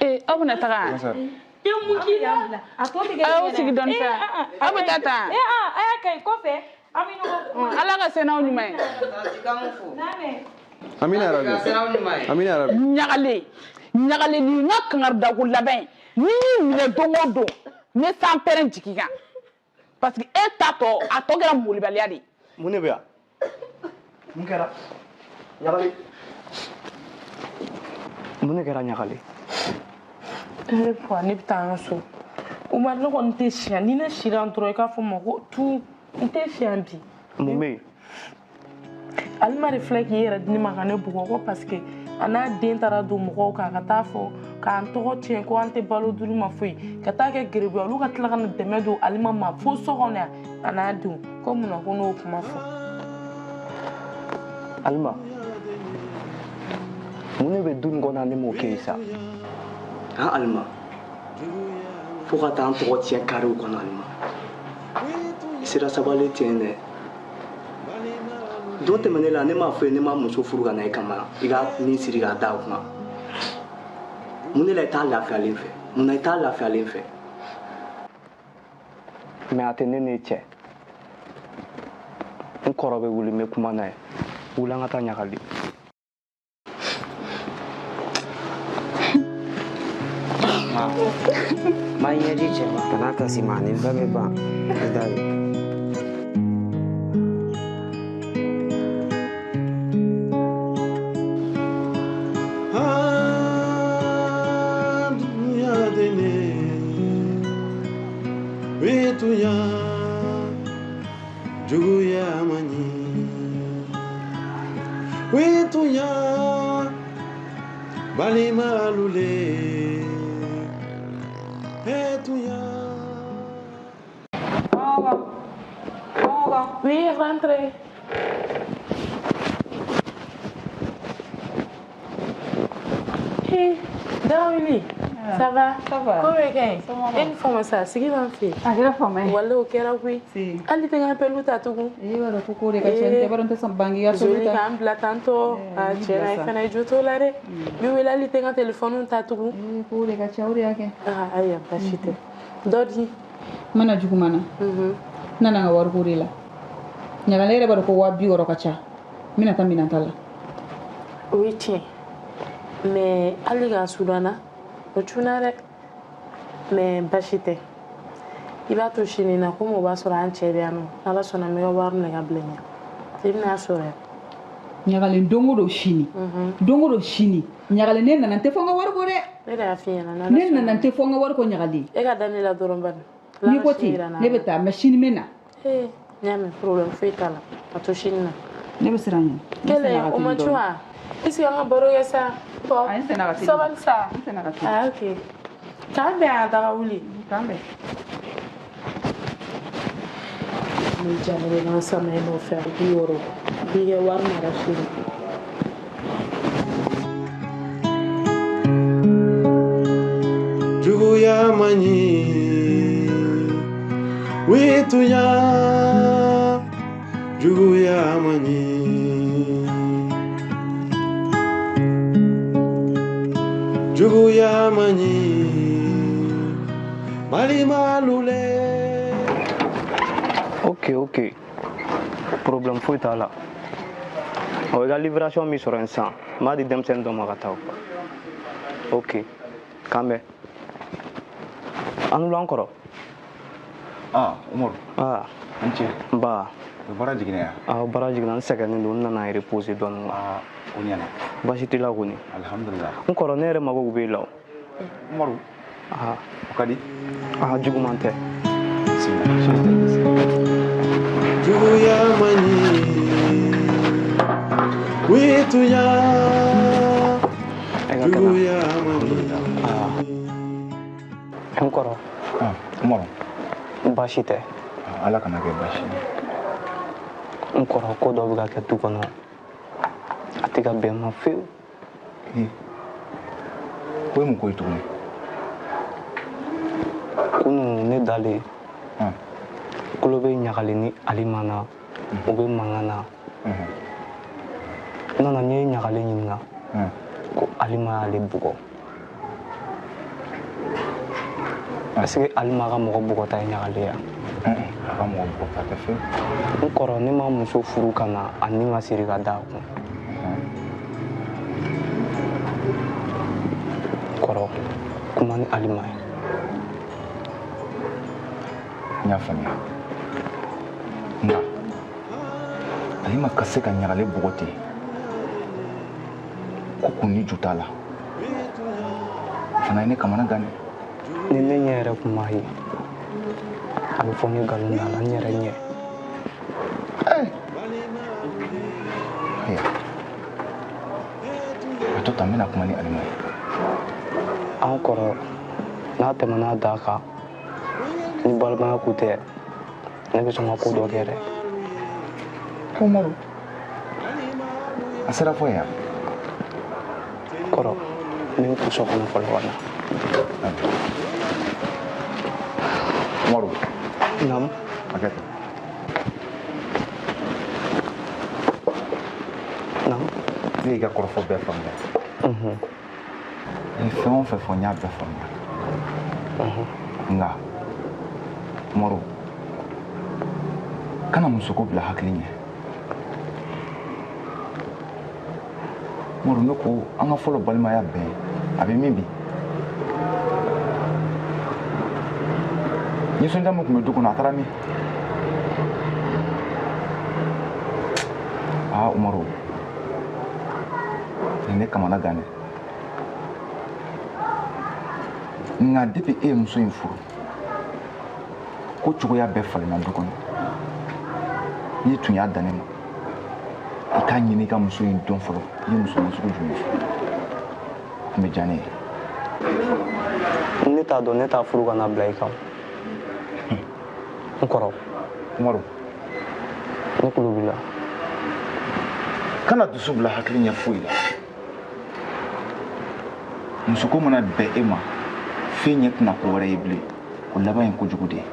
Ee aw bɛna taga. Grand sœur. E mun k'i la? A tɔ tɛ kɛ. A y'aw sigi dɔɔni sa. Aw bɛ taa tan. Eh, ah, a y'a kɛ kɔfɛ. An bɛ ɲɔgɔn. Ala ka se n'aw ɲuman ye. Amina yarabi. Amina yarabi. Ɲagalen. Ɲagalen ni n ka kangaridako laban ye. Ni y'i minɛ don o don, ne san pɛrɛn jigin kan. Parce que e ta tɔ, a tɔ kɛra molibaliya de ye. Mun de bɛ yan? Mun kɛra? Ɲagalen. Mun de kɛra Ɲagalen? Ne fa, ne bɛ taa an ka so. Umar, ne kɔni tɛ si yan. Ni ne sira yan dɔrɔn, i k'a fɔ n ma ko tu, n tɛ si yan bi. Mun bɛ yen? Alima de filɛ k'i yɛrɛ di ne ma ka ne bugɔ ko parce que a n'a den taara don mɔgɔw kan ka taa fɔ k'an tɔgɔ tiɲɛ ko an tɛ balo duru ma foyi ka taa kɛ gerebu ye, olu ka tila ka na dɛmɛ don Alima ma fo so kɔnɔ yan a n'a denw ko mun na ko n'o kuma fɔ. Alima, mun de bɛ du nin kɔnɔ ne m'o kɛ ye sa? Han Alima, fo ka taa an tɔgɔ tiɲɛ karew kɔnɔ Alima. I sera sabali tiɲɛ dɛ. Don tɛmɛnen la ne m'a fɔ ye ne ma muso furu ka na i kama i ka nin siri k'a da o kunna. Mun de la i t'a lafiyalen fɛ? Mun na i t'a lafiyalen fɛ? Mais a tɛ ne n'e cɛ. N kɔrɔ bɛ wuli n bɛ kuma n'a ye. Wuli an ka taa Ɲagali. Ma ɲɛji cɛ ma kana kasi ma nin bɛɛ bɛ ban i da de. Dunya dene Wetunya Juguya mani Wetunya Balima lule Etunya. Oui, rentrez. Hey, Dawili. Ça va? Ça va. Ko bɛ kɛ yen? E ni fama sa, sigi b'an fɛ yen. A kɛra fama ye. Walahi o kɛra koyi. Hali tɛ n ka appel ta tugun. I b'a dɔn ko ko de ka ca, n tɛ b'a dɔn n tɛ sɔn bange ka tobili Zoli ta. k'an bila tantɔ. A n y'i tiɲɛ na bila i sa. fana i jo t'o la dɛ. N bɛ wele hali tɛ n ka telefɔniw ta tugun. Ko de ka ca, o de y'a kɛ. Ah, ayiwa baasi tɛ. Dɔ di. N mana juguman na. N nana n ka wariko de la. Ɲagalen yɛrɛ b'a dɔn ko 60 000 ka ca. N bɛna taa minɛn ta la. O ye tiɲɛ. Mais hali k'a sudanna, o cunna dɛ. Mais baasi tɛ. I b'a to sini na komi o b'a sɔrɔ an cɛ bɛ yan nɔ. N'Ala sɔnna n bɛ ka wari minɛ ka bila i ɲɛ. I bɛna sɔrɔ yan. Ɲagalen don o don sini. Don o don sini. Ɲagalen ne nana n tɛ fɔ n ka wari kɔ dɛ. Ne de y'a f'i ɲɛna n'Ala Ne sɔnna. nana n tɛ fɔ n ka wari kɔ Ɲagalen. E ka da ne la dɔrɔn bani. N'i ko ten ne bɛ taa mais sini n bɛ na. Ee, n y'a mɛn, problème foyi t'a la. A to sini na. Ne bɛ siran ɲɛ. Kelen, o ma cun wa? Est ce que an ka baro kɛ sa? Bon, sabali sa. Ah, ok. K'an bɛn a daga wuli. K'an bɛn. Ne jalo bɛ n sama i nɔfɛ 60. B'i kɛ wari mara sini. Juguya man ɲi Wetunya Juguya man ɲi Juguya man ɲi Balima lule. Ok. Problème foyi t'a la. Ɔ, i ka livraison min sɔrɔ yen sisan, n b'a di denmisɛnnin dɔ ma ka taa o. Ok, k'an bɛn. An wula an kɔrɔ. Ah, Umaru. Ah. An cɛ. Nba. Baara jiginna yan? Awɔ, baara jiginna, n sɛgɛnnen don, n nana reposer dɔɔnin. Ah, o ɲɛna. Baasi t'i la kɔni? Alhamdulillah. N kɔrɔ, ne yɛrɛ mago b'e la o. Umaru. Ah. O ka di? Ah, juguman tɛ. Juguya man ɲi Wetunya Juguya man ɲi. N kɔrɔ. Ah, Umaru. Baasi tɛ. Ala kana kɛ baasi ye. N kɔrɔ, ko dɔ bɛ ka kɛ du kɔnɔ. A tɛ ka bɛn n ma fewu. Ko ye mun ko ye tuguni? Kunun ne dalen, kulo bɛ ɲagali ni Alima na, u bɛ mankan na. N nana n ye ɲagali ɲininka ko Alima y'ale bugɔ. Est-ce que Alima ka mɔgɔ bugɔta ye ɲagalen ya? A ka mɔgɔ bugɔta tɛ fewu. N kɔrɔ, ne ma muso furu ka na a ni ka siri ka da a kun. Kɔrɔ, kuma ni Alima ye. N y'a faamuya, nka Alima ka se ka ɲagalen bugɔ ten ko kun ni ju t'a la, o fana ye ne kamana gan dɛ. Ni ne ɲɛ yɛrɛ kun m'a ye, a bɛ fɔ n ye nkalon da la. N yɛrɛ ɲɛ. Ayiwa, a to tan, n bɛna kuma ni Alima ye. An kɔrɔ, n'a tɛmɛna a da kan, ni balimaya ko tɛ, ne bɛ sɔn ka ko dɔ kɛ dɛ. Umaru, a sera fɔ yan. Kɔrɔ, n bɛ n ko so kɔnɔ fɔlɔ ka na. Umaru. Naamu. Hakɛ to. Naamu. Ne y'i ka kɔrɔfɔ bɛɛ faamuya. I ye fɛn o fɛn fɔ, n y'a bɛɛ faamuya. Nka Umaru, kana musoko bila hakili ɲɛ. Umaru, ne ko an ka fɔlɔ balimaya bɛn, a bɛ min bi? Nisɔndiya min tun bɛ du kɔnɔ, a taara min? Aa Umaru, nin ne kamana gan dɛ. Nka depuis e ye muso in furu, ko cogoya bɛɛ falenna du kɔnɔ. N'i tun y'a dan ne ma, i k'a ɲini i ka muso in dɔn fɔlɔ, i ye muso nasugu jumɛn furu, o tun bɛ diya ne ye. Ne t'a dɔn, ne t'a furu ka na bila i kan. N kɔrɔ. Umaru. Ne tulo b'i la. Kana dusu bila hakili ɲɛ foyi la. Musoko mana bɛn e ma, fɛn ɲɛ tɛna ko wɛrɛ ye bilen. O laban ye kojugu de ye.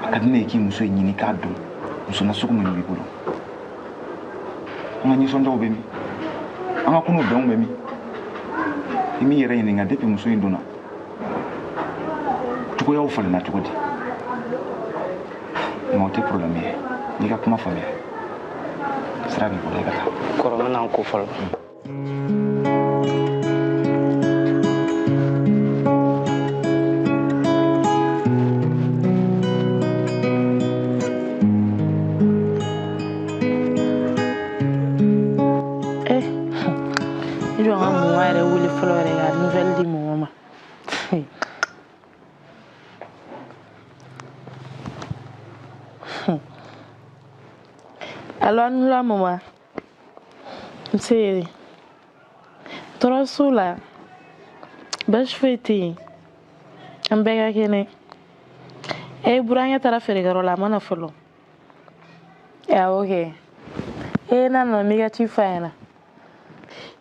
A ka di ne ye k'i muso in ɲini k'a dɔn muso nasugu min b'i bolo. An ka nisɔndiyaw bɛ min? An ka kunun bɛnw bɛ min? I m'i yɛrɛ ɲininka depuis muso in donna, cogoyaw falenna cogo di? Nka o tɛ problème ye. N'i ka kuma faamuya, sira b'i bolo, i ka taa. Kɔrɔ, n bɛna n ko fɔlɔ. I jɔ n ka mɔgɔ yɛrɛ wele fɔlɔ yɛrɛ ka nouvelle di mɔgɔ ma. Allo, a ni wula mama. Nse. Tɔɔrɔ s'u la. Baasi foyi tɛ yen. An bɛɛ ka kɛnɛ. E burankɛ taara feerekɛyɔrɔ la, a ma na fɔlɔ. Awɔ kɛ. E n'a nana, n b'i ka ci f'a ɲɛna.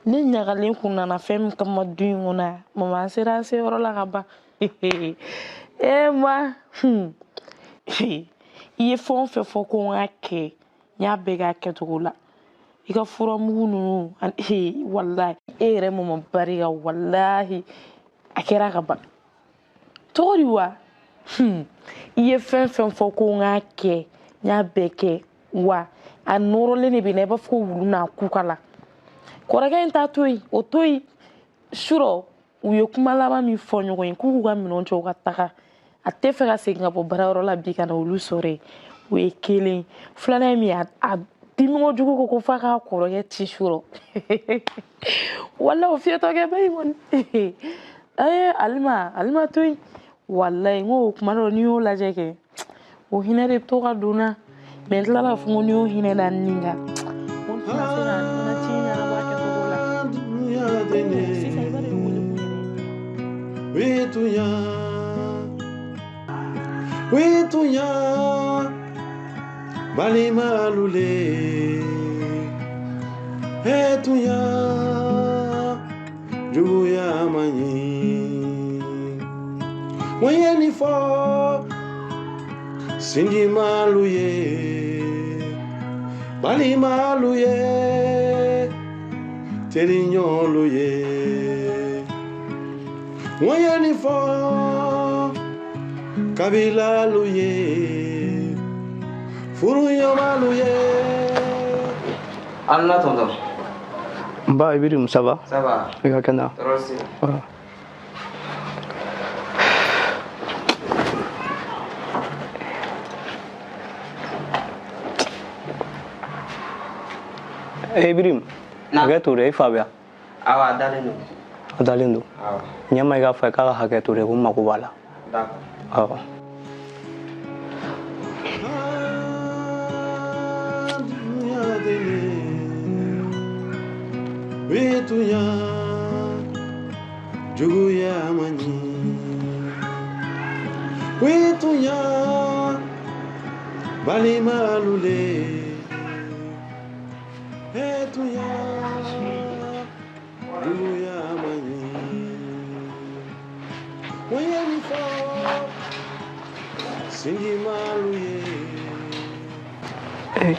Ne ɲagalen kun nana fɛn min kama du in kɔnɔ, mama, an sera an seyɔrɔ la ka ban. E ma, i ye fɛn o fɛn fɔ ko n ka kɛ, n y'a bɛɛ k'a kɛcogo la. I ka furamugu ninnu, walahi, e yɛrɛ mama barika, walahi, a kɛra ka ban. Cogo di wa? I ye fɛn fɛn fɔ ko n k'a kɛ, n y'a bɛɛ kɛ. Wa a nɔrɔlen de bɛ na, i b'a fɔ ko wulu n'a kuka la. Kɔrɔkɛ in t'a to yen, o to yen. Surɔ u ye kuma laban min fɔ ɲɔgɔn ye, k'u k'u ka minɛnw cɛ u ka taga. A tɛ fɛ ka segin ka bɔ baarayɔrɔ la bi ka na olu sɔrɔ yen. O ye kelen. Filanan ye min ye, a dimi kojugu ko ko f'a k'a kɔrɔkɛ ci surɔ. Wala o fiyɛtɔkɛba in kɔni. Ee Alima, Alima to yen. Walayi, n ko kuma dɔ n'i y'o lajɛ kɛ, o hinɛ de bɛ to ka don n na. Mais n tilala k'a fɔ ko n'i y'o hinɛ da n ni kan, n ko n tɛna se ka n ka ci ɲɛnabɔ a kɛcogo la. Sisan i b'a dɔn i wele kun yɛrɛ. Witunya, witunya, balima lule, etunya, juguya man ɲi. Wọ́n yé ni fɔ sinji malu ye, balimalu ye, teriɲɔlu ye. N ye nin fɔ kabilalu ye furuɲɔgɔnmalu ye. An la tonton. Nba Ibrahim, ça va? Ça va. I ka kɛnɛ? Tɔɔrɔ si. Voilà. Eh, Ibrahim, hakɛ to dɛ, i fa bɛ yan? Awɔ, a dalen don. A dalen don. Awɔ. Ɲɛma i k'a fɔ a ye k'a ka hakɛ to dɛ, ko n mago b'a la. D'accord. Awɔ. Witunya juguya man ɲi witunya balimalu le etunya juguya man ɲi n ye nin fɔ sinjimalu ye. Eh,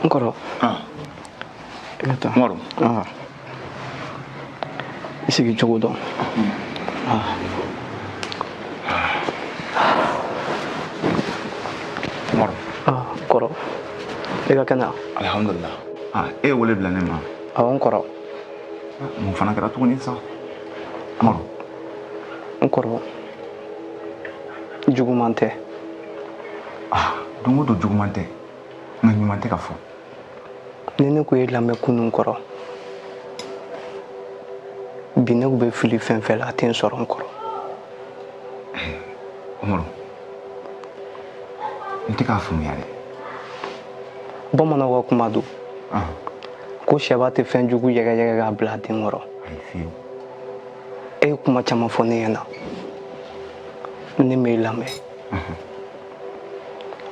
n kɔrɔ. I ka taa. Umaru. I sigi cogo dɔn. Umaru. Kɔrɔ. I ka kɛnɛ? Alhamdulillah. E ye wele bila ne ma. Awɔ, n kɔrɔ. Mun fana kɛra tuguni sa? Umaru. N kɔrɔ. Juguman tɛ. Don o don juguman tɛ, nka ɲuman tɛ ka fɔ. Ni ne kun ye lamɛn kunun kɔrɔ, bi ne kun bɛ fili fɛn fɛn la, a tɛ n sɔrɔ n kɔrɔ. Umaru, n tɛ k'a faamuya dɛ. Bamananw ka kuma don ko sɛba tɛ fɛn jugu yɛgɛyɛgɛ k'a bila a den kɔrɔ. Ayi, fiyewu. E ye kuma caman fɔ ne ɲɛna, ne m'e lamɛn.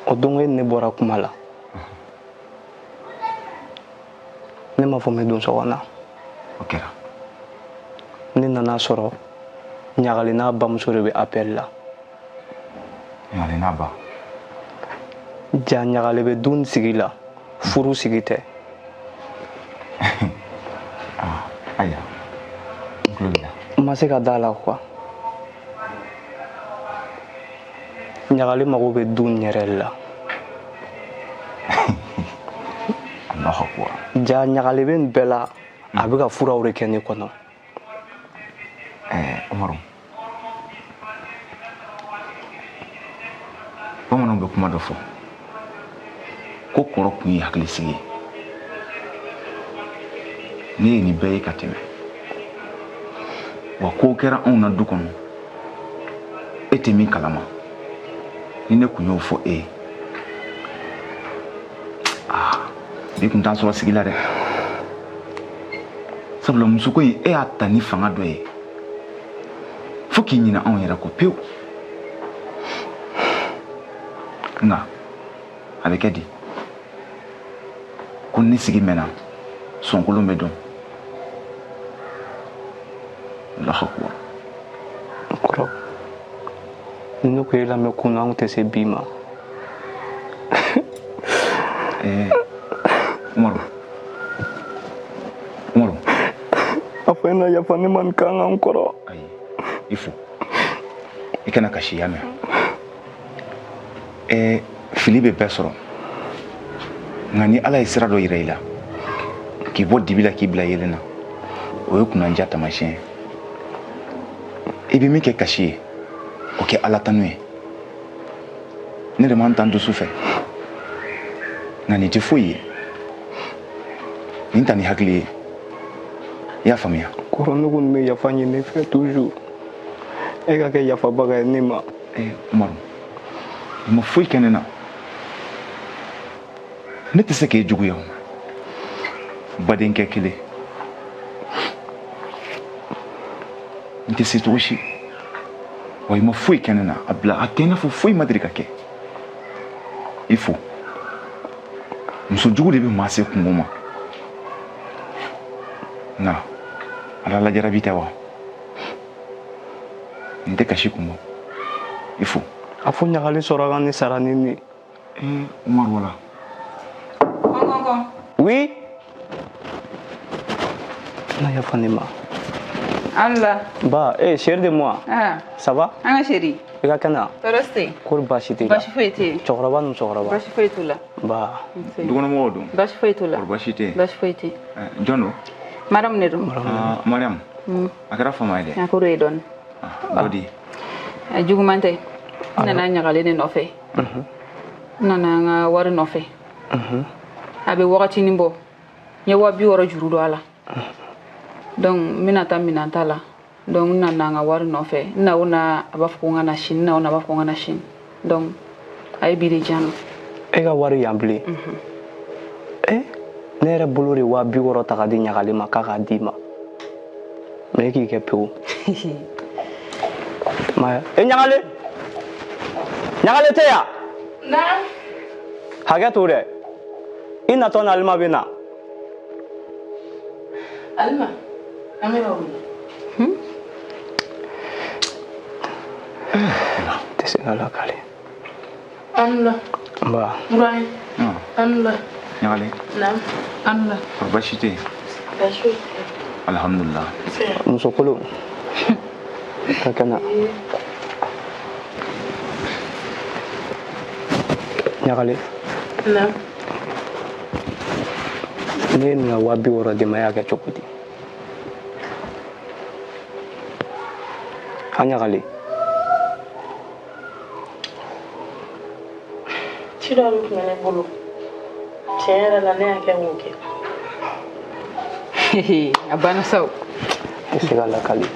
O don e ni ne bɔra kuma la, ne m'a fɔ n bɛ don so kɔnɔ. O kɛra. Ne nana sɔrɔ Ɲagali n'a bamuso de bɛ appel la. Ɲagali n'a ba. Ja Ɲagali bɛ du sigi la, furu sigi tɛ. Ayiwa, n tulo b'i la. N ma se ka da la quoi. Ɲagali mago bɛ du in yɛrɛ de la. Allahu akbar. Ja Ɲagali bɛ nin bɛɛ la, a bɛ ka furaw de kɛ ne kɔnɔ. Umaru, bamananw bɛ kuma dɔ fɔ ko kɔrɔ kun ye hakilisigi ye. Ne ye nin bɛɛ ye ka tɛmɛ, wa kow kɛra anw na du kɔnɔ e tɛ min kalama. Ni ne kun y'o fɔ e ye, bi kun t'an sɔrɔ sigi la dɛ. Sabula musoko in, e y'a ta ni fanga dɔ ye fo k'i ɲinɛ anw yɛrɛ kɔ pewu. Nka a bɛ kɛ di ko ni sigi mɛnna, sɔnkolon bɛ dɔn. Allahu akbar. Kɔrɔ, ni ne kun ye lamɛn kunun, an kun tɛ se bi ma. Umaru, Umaru. A fɔ e na yafa ne ma nin kan ka n kɔrɔ. Ayi, i fo. I kana kasi, y'a mɛn. Fili bɛ bɛɛ sɔrɔ. Nka ni Ala ye sira dɔ yira i la, k'i bɔ dibi la k'i bila yeelen na, o ye kunnandiya taamasiyɛn ye. I bɛ min kɛ kasi ye, o kɛ Ala tanu ye. Ne de m'an tan dusu fɛ. Nka nin tɛ foyi ye. Nin ta ni hakili ye. I y'a faamuya? Kɔrɔ, ne kɔni bɛ yafa ɲini i fɛ toujours. E ka kɛ yafabaga ye ne ma. Umaru, i ma foyi kɛ ne na. Ne tɛ se k'e juguya o. Badenkɛ kelen. N tɛ se cogo si. Wa i ma foyi kɛ ne na. A bila a kɛ i n'a fɔ foyi ma deli ka kɛ. I fo. Muso jugu de bɛ maa se kungo ma. Nka Ala lajarabi tɛ wa? N tɛ kasi kun bɔ. I fo. A fo Ɲagali sɔrɔ ka ne sara ni nin. Umaru wala. Oui. Na yafa ne ma. Allah. Ba, eh, chérie de moi. Ah. Ça va? An ka chérie. I ka kɛnɛ? Tɔɔrɔ si tɛ yen. Kori baasi t'i la? Baasi foyi tɛ yen. Cɛkɔrɔba ni musokɔrɔba? Baasi foyi t'u la. Ba. Dukɔnɔmɔgɔw dun? Baasi foyi t'u la. Kɔri baasi tɛ yen? Baasi foyi tɛ yen. Jɔn don? Mariam de don. Ah, Mariam. A kɛra fama ye dɛ. A ko ye dɔɔni. Dɔ di. A juguman tɛ. N nana ɲagalen de nɔfɛ. N nana n ka wari nɔfɛ. A bɛ wagatinin bɔ. N ye 60 000 juru don a la. Donc n bɛna taa minɛn ta la. Donc n nana n ka wari nɔfɛ. N na o na a b'a fɔ ko n ka na sini, n na o na a b'a fɔ ko n ka na sini. Donc a ye bi de di yan nɔ. E ka wari yan bilen? Eh, ne yɛrɛ bolo de 60 000 ta ka di ɲagalen ma k'a k'a d'i ma. Mais e k'i kɛ pewu. Ma e ɲagalen? Ɲagalen tɛ yan? Naam. Hakɛ to dɛ. I natɔ ni Alima bɛ na. Alima, an bɛ ka wuli. Tɛ se ka lakale. An la. Nba. Ibrahim. An la. Ɲagalen. Naam. An la. Kɔri baasi tɛ yen? Baasi foyi tɛ yen. Alhamdulillah. Muso kolon. Ka kɛnɛ. Ɲagalen. Naam. Ne ye nin ka 60 000 d'i ma, e y'a kɛ cogo di? A ɲagalen. Ci dɔ de tun bɛ ne bolo. Tiɲɛ yɛrɛ la ne y'a kɛ k'o kɛ. A banna sa o. Tɛ se ka lakale.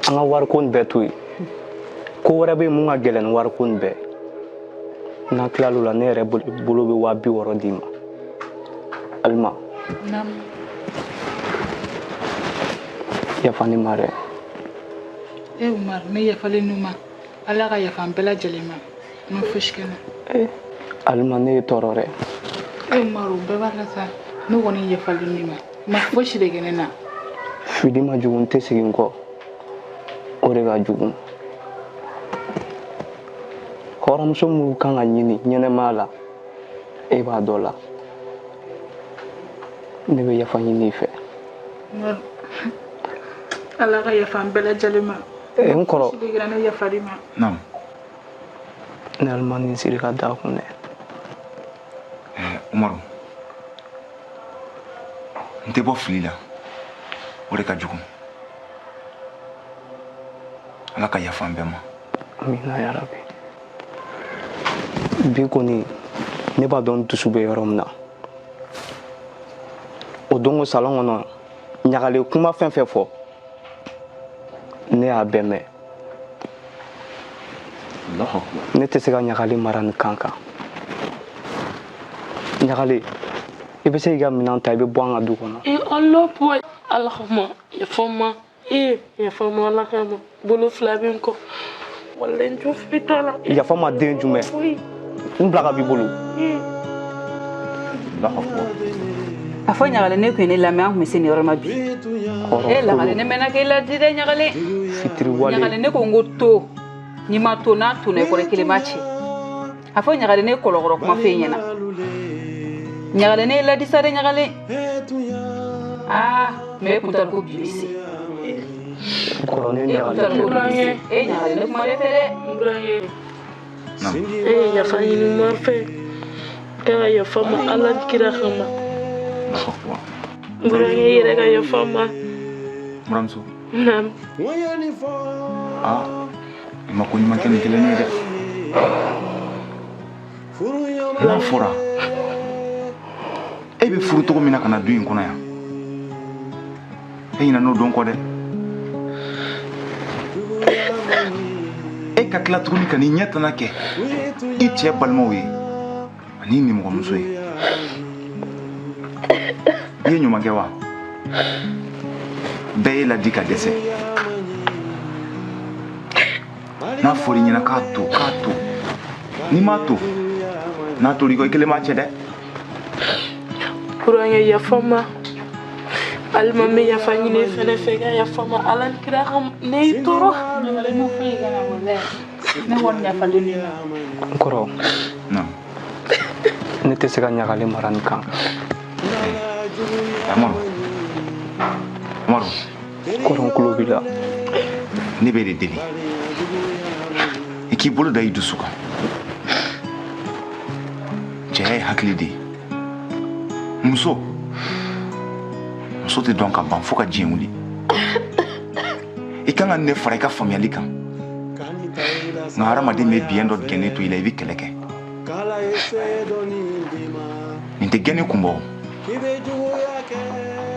An ka wariko nin bɛɛ to yen. Ko wɛrɛ bɛ yen mun ka gɛlɛn ni wariko nin bɛɛ. N'an tilal'o la, ne yɛrɛ bolo bɛ 60 000 d'i ma. Alima. Naam. Yafa ne ma dɛ. E Umar, ne yafalen n'u ma. Ala ka yafa an bɛɛ lajɛlen ma. N ma fosi kɛ n na. Alima, ne ye tɔɔrɔ dɛ. E Umar, o bɛɛ b'a la sa. Ne kɔni yafalen n'i ma. I ma fosi de kɛ ne na. Fili ma jugu, n tɛ segin n kɔ. O de ka jugu. Hɔrɔnmuso minnu kan ka ɲini ɲɛnɛmaya la, e b'a dɔ la. Ne bɛ yafa ɲini i fɛ. Umar, Ala ka yafa an bɛɛ lajɛlen ma. Eh, n kɔrɔ. Fosi de kɛra ne yafalen ma. Naam. Ne Alima ni siri ka da kun dɛ. Eh, Umaru. N tɛ bɔ fili la. O de ka jugu. Ala ka yafa an bɛɛ ma. Amina yarabi. Bi kɔni ne b'a dɔn n dusu bɛ yɔrɔ min na. O don ko salon kɔnɔ ɲagalen kuma fɛn fɛn fɔ ne y'a bɛɛ mɛn. Allahu akbar. Ne tɛ se ka ɲagalen mara nin kan kan. Ɲagalen, i bɛ se k'i ka minɛn ta, i bɛ bɔ an ka du kɔnɔ. E Allah boy. Ala kama yafa n ma. E yafa n ma Ala kama. Bolo fila bɛ n kɔ. Walahi n jo foyi t'a la. Yafa ma den jumɛn? Foyi. N bila ka b'i bolo. Allahu akbar. A fɔ ɲagalen, ne kun ye ne lamɛn, an kun bɛ se nin yɔrɔ ma bi. E lagale, ne mɛnna k'e ladi dɛ ɲagalen. Fitiriwale. Ɲagalen, ne ko n ko to n'i ma to n'a tonna i kɔrɔ i kelen b'a ci. A fɔ ɲagalen, ne ye kɔlɔkɔrɔ kuma f'e ɲɛna. Ɲagalen, ne ye ladi sa dɛ ɲagalen. Aa mais e kun t'a dɔn ko bi bɛ se. Kɔrɔ ne E kun t'a dɔn ko bi bɛ se. E ɲagalen, ne kuma de fɛ dɛ. N burankɛ. E ye yafa ɲini Umar fɛ. K'a ka yafa n ma Ala ni kira kama. Allahu akbar. N burankɛ, i yɛrɛ ka yafa n ma. Buramuso. Naam. Ah, i ma ko ɲuman kɛ nin kelen ye dɛ. N'a fɔra e bɛ furu cogo min na ka na du in kɔnɔ yan, e ɲinɛ n'o don kɔ dɛ. E ka tila tuguni ka n'i ɲɛ tana kɛ i cɛ balimaw ye ani i nimɔgɔmuso ye. I ye ɲuman kɛ wa? Bɛɛ ye ladi ka dɛsɛ. N'a fɔra i ɲɛna k'a to, k'a to, n'i m'a to, n'a tor'i kɔ, i kelen b'a cɛ dɛ. Burankɛ, yafa n ma. Alima, n bɛ yafa ɲini e fɛnɛ fɛ, i ka yafa n ma Ala ni kira kama. Ne y'i tɔɔrɔ. Ɲagalen, ma foyi kɛ n na walahi. Ne kɔni yafalen n'i ma. N kɔrɔ. Naam. Ne tɛ se ka ɲagalen mara nin kan kan. Umaru. Umaru. Kɔrɔ n tulo b'i la. Ne b'e de deli, i k'i bolo da i dusu kan. Cɛya ye hakili de ye. Muso muso tɛ dɔn ka ban fo ka diɲɛ wuli. I kan ka ne fara i ka faamuyali kan, nka hadamaden bɛ biɲɛ dɔ gɛnnen to i la, i bɛ kɛlɛ kɛ. Nin tɛ gɛnni kun bɔ.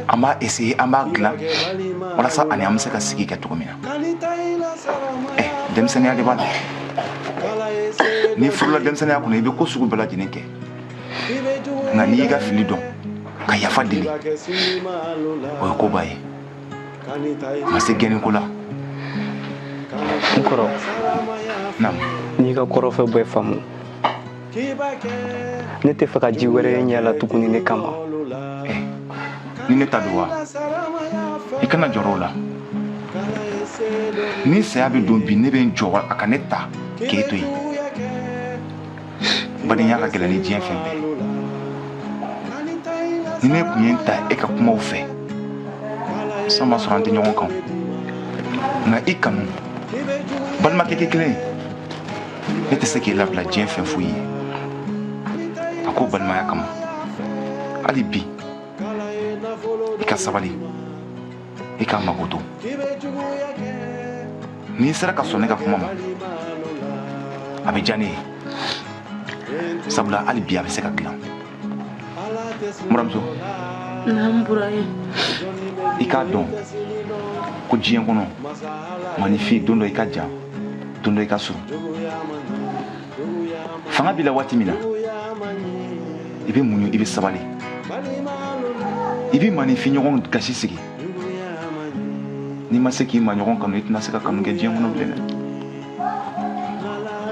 An b'a essayer, an b'a dilan walasa ani an bɛ se ka sigi kɛ cogo min na. Ɛ, denmisɛnninya de b'a la. N'i furula denmisɛnninya kɔnɔ, i bɛ ko sugu bɛɛ lajɛlen kɛ, nka n'i y'i ka fili dɔn ka yafa deli, o ye koba ye. Ma se gɛnni ko la. N kɔrɔ. Naamu. N'i ka kɔrɔfɔ bɛɛ faamu, ne tɛ fɛ ka ji wɛrɛ ye ɲɛ la tuguni ne kama. Ni ne ta don wa, i kana jɔrɔ o la. Ni saya bɛ don bi, ne bɛ n jɔ a ka ne ta k'e to yen. Badenya ka gɛlɛn ni diɲɛ fɛn bɛɛ. Ni ne tun ye n ta e ka kumaw fɛ san, b'a sɔrɔ an tɛ ɲɔgɔn kan. Nka i kanu, balimakɛ kɛ kelen, ne tɛ se k'i labila diɲɛ fɛn foyi ye. A ko balimaya kama, hali bi i ka sabali, i k'a makoto. N'i sera ka sɔn ne ka kuma ma, a bɛ diya ne ye, sabula hali bi a bɛ se ka dilan. Muramuso. Naamu, burankɛ. I k'a dɔn ko diɲɛ kɔnɔ, maninfin, don dɔ i ka jan, don dɔ i ka surun. Fanga b'i la waati min na, i bɛ muɲu, i bɛ sabali, i bɛ maninfin ɲɔgɔn gasi sigi. N'i ma se k'i ma ɲɔgɔn kanu, i tɛna se ka kanu kɛ diɲɛ kɔnɔ bilen dɛ.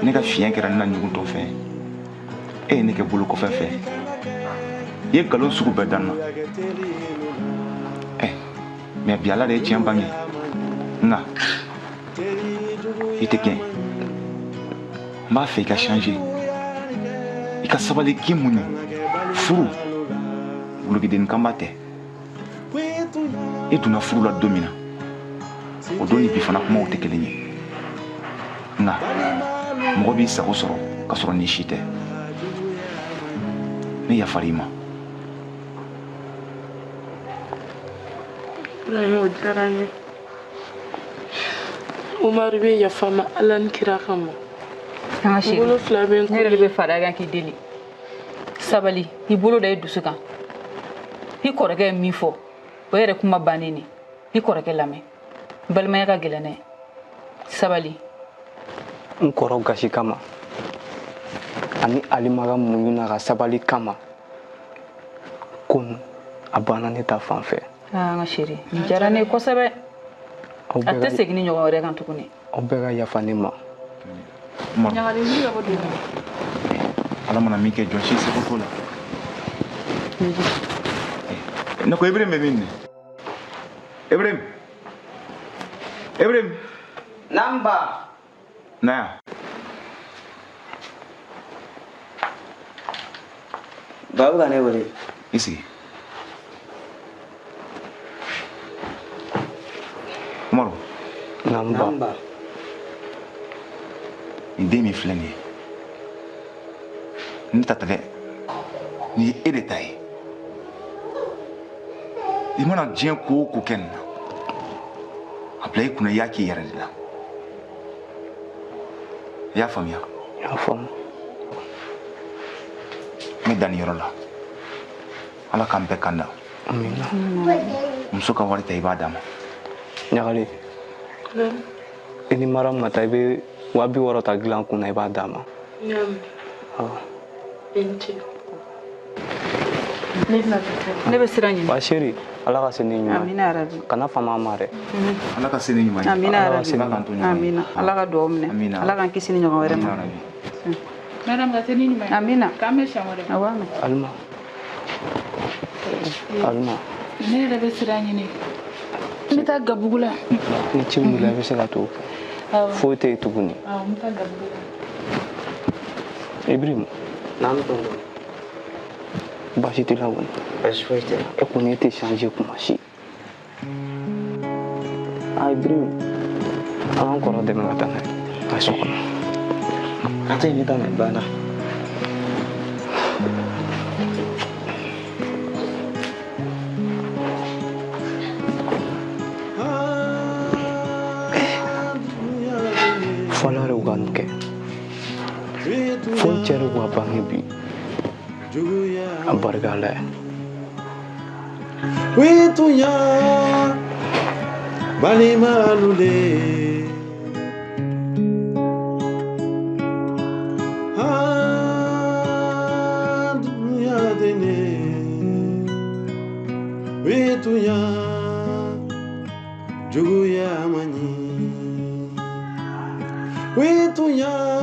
Ne ka fiɲɛ kɛra ne na ɲugutɔ fɛn ye. E ye ne kɛ bolo kɔfɛ fɛn, i ye nkalon sugu bɛɛ da n na. Ɛ, mɛ bi Ala de ye tiɲɛ bange. Nka i tɛ gɛn. N b'a fɛ i ka changer, i ka sabali, k'i muɲu. Furu wulukidenni kanba tɛ. I donna furu la don min na, o don ni bi fana kumaw tɛ kelen ye. Nka mɔgɔ b'i sago sɔrɔ ka sɔrɔ ni si tɛ. Ne yafara i ma. Burankɛ, o diyara n ye. Umaru bɛ yafa ma Ala ni kira kama. An ka N chérie, bolo fila bɛ n ne yɛrɛ de bɛ fara kan k'i deli. Sabali, i bolo da i dusu kan. I kɔrɔkɛ ye min fɔ, o yɛrɛ kuma bannen de. I kɔrɔkɛ lamɛn, balimaya ka gɛlɛn dɛ. Sabali. N kɔrɔ gasi kama ani Alima ka muɲu n'a ka sabali kama, ko a banna ne ta fan fɛ. Aa, n ka chérie, nin diyara ne ye kosɛbɛ. Aw A bɛɛ tɛ ka segin ni ɲɔgɔn wɛrɛ kan tuguni. Aw bɛɛ ka yafa ne ma. Umaru. Ɲagalen, wuli ka bɔ dugu kɔnɔ. Ala mana min kɛ, jɔn si seko t'o la. Ne ko Ibrahim bɛ min ne? Ibrahim, Ibrahim. Naamu ba. Na yan. Ba, bɛ ka ne wele. I sigi. Umaru. Naamu ba. Naamu ba. Nin den min filɛ nin ye, ne ta tɛ dɛ, nin ye e de ta ye. I mana diɲɛ ko o ko kɛ nin na, a bila i kunna i y'a k'i yɛrɛ de la. I y'a faamuya? N y'a faamu. N bɛ dan nin yɔrɔ la. Ala k'an bɛɛ kan da. Amina. Muso ka wari ta, i b'a d'a ma. Ɲagalen, i ni Mariam ka taa, i bɛ 60 000 ta dilan kun na, i b'a d'a ma. Naamu. Awɔ. I ni ce. Ne bɛna taa. Ne bɛ sira ɲini. Wa chérie, Ala ka se ni ɲuman ye. Amina yarabi. Kana fama a ma dɛ. Ala ka se ni ɲuman ye. Amina Ala ka yarabi. se ni Ala k'an to ɲɔgɔn ye. Amina. Ala ka duwawu minɛ. Amina. Ala k'an kisi ni ɲɔgɔn wɛrɛ ma. Amina yarabi. Madame, ka se ni ɲuman ye. Amina. K'an bɛ siɲɛ wɛrɛ. Awɔ, amina. Alima, Alima. Ne yɛrɛ bɛ sira ɲini. N bɛ taa Gabugu la. Ni ci wulila, i bɛ se ka t'o kɛ. Awɔ. Foyi tɛ yen tuguni. Awɔ, n bɛ taa Gabugu la. Ibrahim. Naamu tonton. Baasi t'i la kɔni? Baasi foyi tɛ. E kɔni, e tɛ changer kuma si. A Ibrahim, an k'an kɔrɔ dɛmɛ ka taa n'a ye a so kɔnɔ. A tɛ yen, ne taa n'a ye banna. Fɔlɔ de ka nin kɛ. Fo n cɛ de ka bange bi. A barika Ala ye. Witunya balimalu le. Ah, dunya dene. Witunya juguya man ɲi. Witunya.